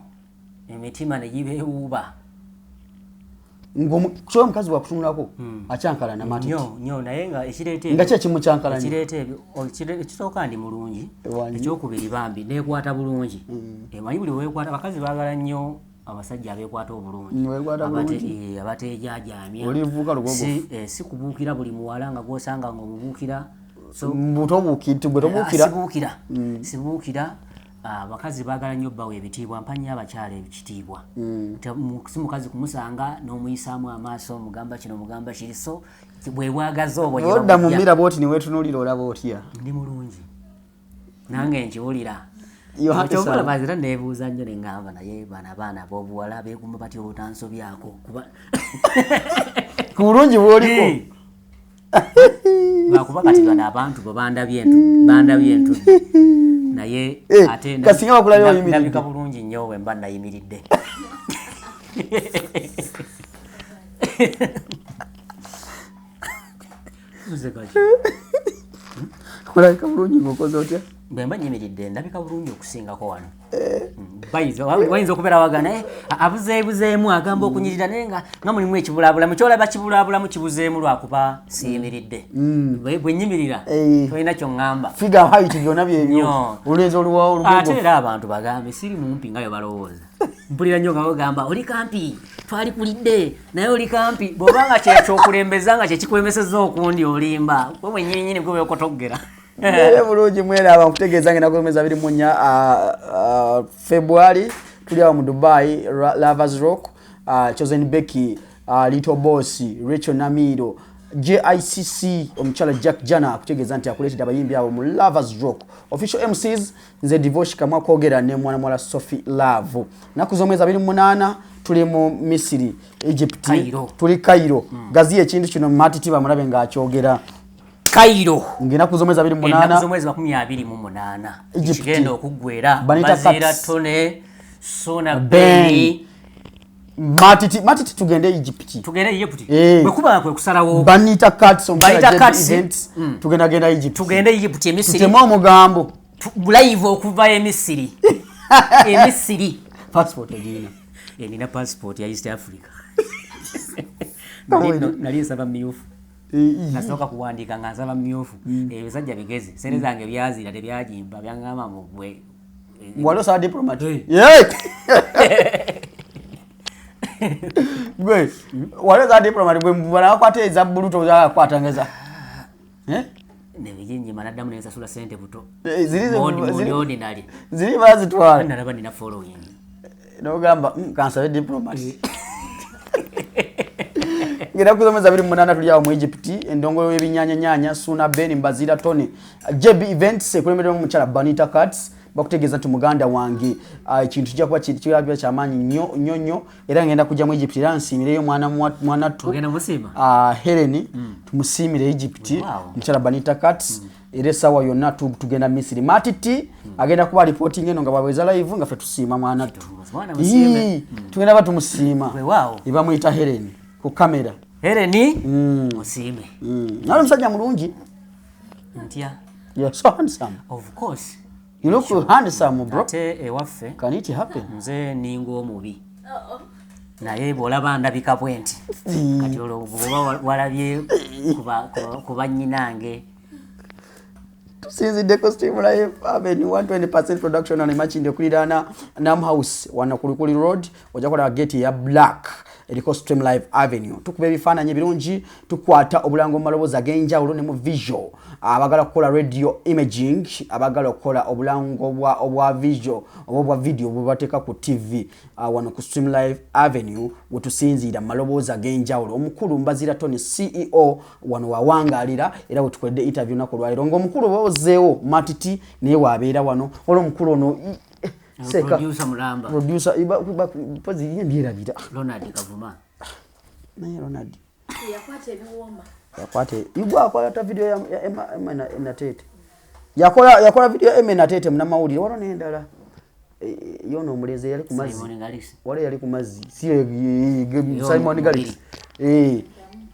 emitima ne gibeewuuba. Kyoba omukazi bwakutunulako akyankalana, Matiti? Nnyo nnyo, naye nga ekireeta Nga ki ekimukyankalanya? Ekireeta ebyo ekisooka ndi mulungi. Wangi. Ekyokubiri bambi neekwata bulungi. Emanyi buli weekwata, abakazi baagala nnyo abasajja abeekwata obulungi. Weekwata bulungi. Abateejaajamya. Olivuuka lugogo. Si kubuukira buli muwala nga gwosanga nga omubuukira, so Gwe tobuukira? Sibuukira, sibuukira. Abakazi baagala nnyo bawa ebitiibwa, mpa nnyo abakyala ekitiibwa. Si mukazi kumusanga n'omuyisaamu amaaso, omugamba kino, omugamba kiri, so bwe bwagaza obwo gye Odda mu bamujja. Mira bwoti niwetunuulira, olaba otya? Ndi mulungi nange nkiwulira. Yohana Kyova Sam. bazira neebuuza nnyo neŋŋamba, naye bano abaana ab'obuwala beekuuma batya obutansobyako kuba Ku bulungi bwoliko. Lwakuba kati bano abantu bo bandabye entudde, naye Eh, ate kasinga bakulabye oyimiridde. ndabika bulungi nnyo bwe mba nayimiridde. Nze kaki? Olabika bulungi ng'okoze otya? Bwe mba nyimiridde ndabika bulungi okusingako wano. Bayinza okubeera wagana abuzeebuzeemu agamba okunyirira, naye nga mulimu ekibulaabulamu, kyolaba kibulaabulamu kibuzeemu lwakuba siyimiridde. Bwe nyimirira tolina kyoŋŋamba. Figure, height, byonna byebyo. Nnyo. Olulenzi oluwawo Ate olugogo. era abantu bagambe siri mumpi nga bwe balowooza. Mpulira nnyo nga bagamba oli kampi, twalikulidde naye oli kampi. Bw'oba nga kyekyokulembeza nga kyekikulemesezza okundi olimba gwe mwennyininyini gwe weekotoggera. Mbeere bulungi, mweraba nkutegeeza nga enaku z'omwezi 24 February tuli awo mu Dubai, Lovers Rock, Chosen Becky. Little Boss Rachel Namiro, JICC omukyala Jack Jana akutegeeza nti akuleetedde abayimbi abo mu Lovers Rock. Official MCs nze Divosh Kamwa kwogera ne mwana muwala Sophie Love. Nnaku z'omwezi 28 tuli mu Misiri, Egypt. Cairo. Tuli Cairo. Gaziya ekintu kino Matiti bamulabe ng'akyogera. Cairo. Ng'ennaku z'omwezi Ennaku 28 z'omwezi 28. Egypt. Ekigenda okuggwera Banita Baziira Cats. Tone Sona Ben. Beni. Matiti, Matiti, tugende Egypt. Tugende Egypt. Eh. Bwe kuba kwe kusalawo. Banita Cats, omukyala Banita JB Cats. Events. Tugenda Egypt. Tugende Egypt, Emisiri. Tuteme omugambo. Live okuva Emisiri. Emisiri. Passport ogirina? Eh, nina passport ya East Africa. Kawere. Nali nsaba myufu. Nasooka kuwandiika nga nsaba myufu. Ebisajja bigezi, sente zange byazira tebyagimba, byaŋŋamba mu gwe. Wali osaba diplomat? Eh. Yeah. Gwe wali osaba diplomat, gwe banakwata eza bbulu tozakwata ngeza. Eh? Nebijinjima naddamu nensasula sente buto. Eh, Modi ordinary. Ziri bazitwala. Nalaba nina following. Nogamba, kansabe diplomat." Ngenda kuza mwezi 28 tuli awo mu Egypt, endongo y'ebinnyanyanyanya Suna Ben Mbazira Tony JB Events ekulemberwa omukyala Banita Cats bakutegeeza nti muganda wange, ekintu kijja kuba kirabira kyamaanyi nnyo nnyo nnyo, era ngenda kujja mu Egypt era nsiimireyo mwana tu. Ogenda musiima? Helen tumusiimire Egypt. Omukyala Banita Cats, era essaawa yonna tugenda Misiri. Matiti agenda kuba reporting eno nga baweza live nga ffe tusiima mwana ttu. Mwana musiime. Ii, tugenda ba tumusiima. Weewaawo. Ebamuyita Helen ku kamera. Helen musiime. Nali omusajja mulungi. Ntya? You're so handsome. Of course. You look handsome, bro. Ate ewaffe Can it happen? nze ninga omubi, naye bw'olaba ndabika bwe nti, kati olwo bw'oba walabye ku bannyinange. Tusinziddeko Stream Live Avenue 120% Production and Makindye okuliraana Nam House wano ku Lukuli Road, ojja kulaba gate ya black eriko Stream Live Avenue. Tukuba ebifaananyi ebirungi, tukwata obulango mu maloboozi ag'enjawulo ne mu visual. Abagala kukola radio imaging, abagala okukola obulango obwa visual oba obwa video bwe bateeka ku TV, wano ku Stream Live Avenue we tusinziira mu maloboozi ag'enjawulo. Omukulu Mbazira Tony, CEO, wano wawangaalira era we tukoledde interview olunaku olwaleero ng'omukulu oba ozeewo Matiti naye waabeera wano. Waliwo omukulu ono Seka. Producer Mulamba. Producer, mpozi ye mbyerabira. Ronald Kavuma. Naye Ronald Yakwata ebiwooma. Yakwata igwe akwata video ya Emma Natete. Yakola video ya Emma Natete munamawulire. Waliwo n'endala. Yono omulenzi yali ku mazzi. Simon Galix. Waliwo yali ku mazzi si Simon Mubiri. Galix.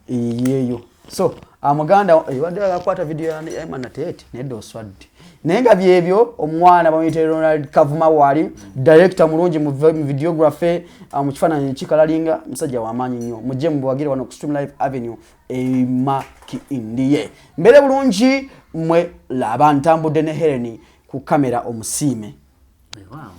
Yeeyo. So muganda wadde akwata video ya Emma Natete nedda oswadde, naye nga byebyo. Omwana bamuyita Ronald Kavuma, wali director mulungi mu videography, mu kifaananyi kikalalinga musajja w'amaanyi nnyo. Mujje mubuwagire wano ku Stream Live Avenue emakindye mbeere bulungi. Mwe laba ntambudde ne Helen ku kamera, omusiime. Weewaawo.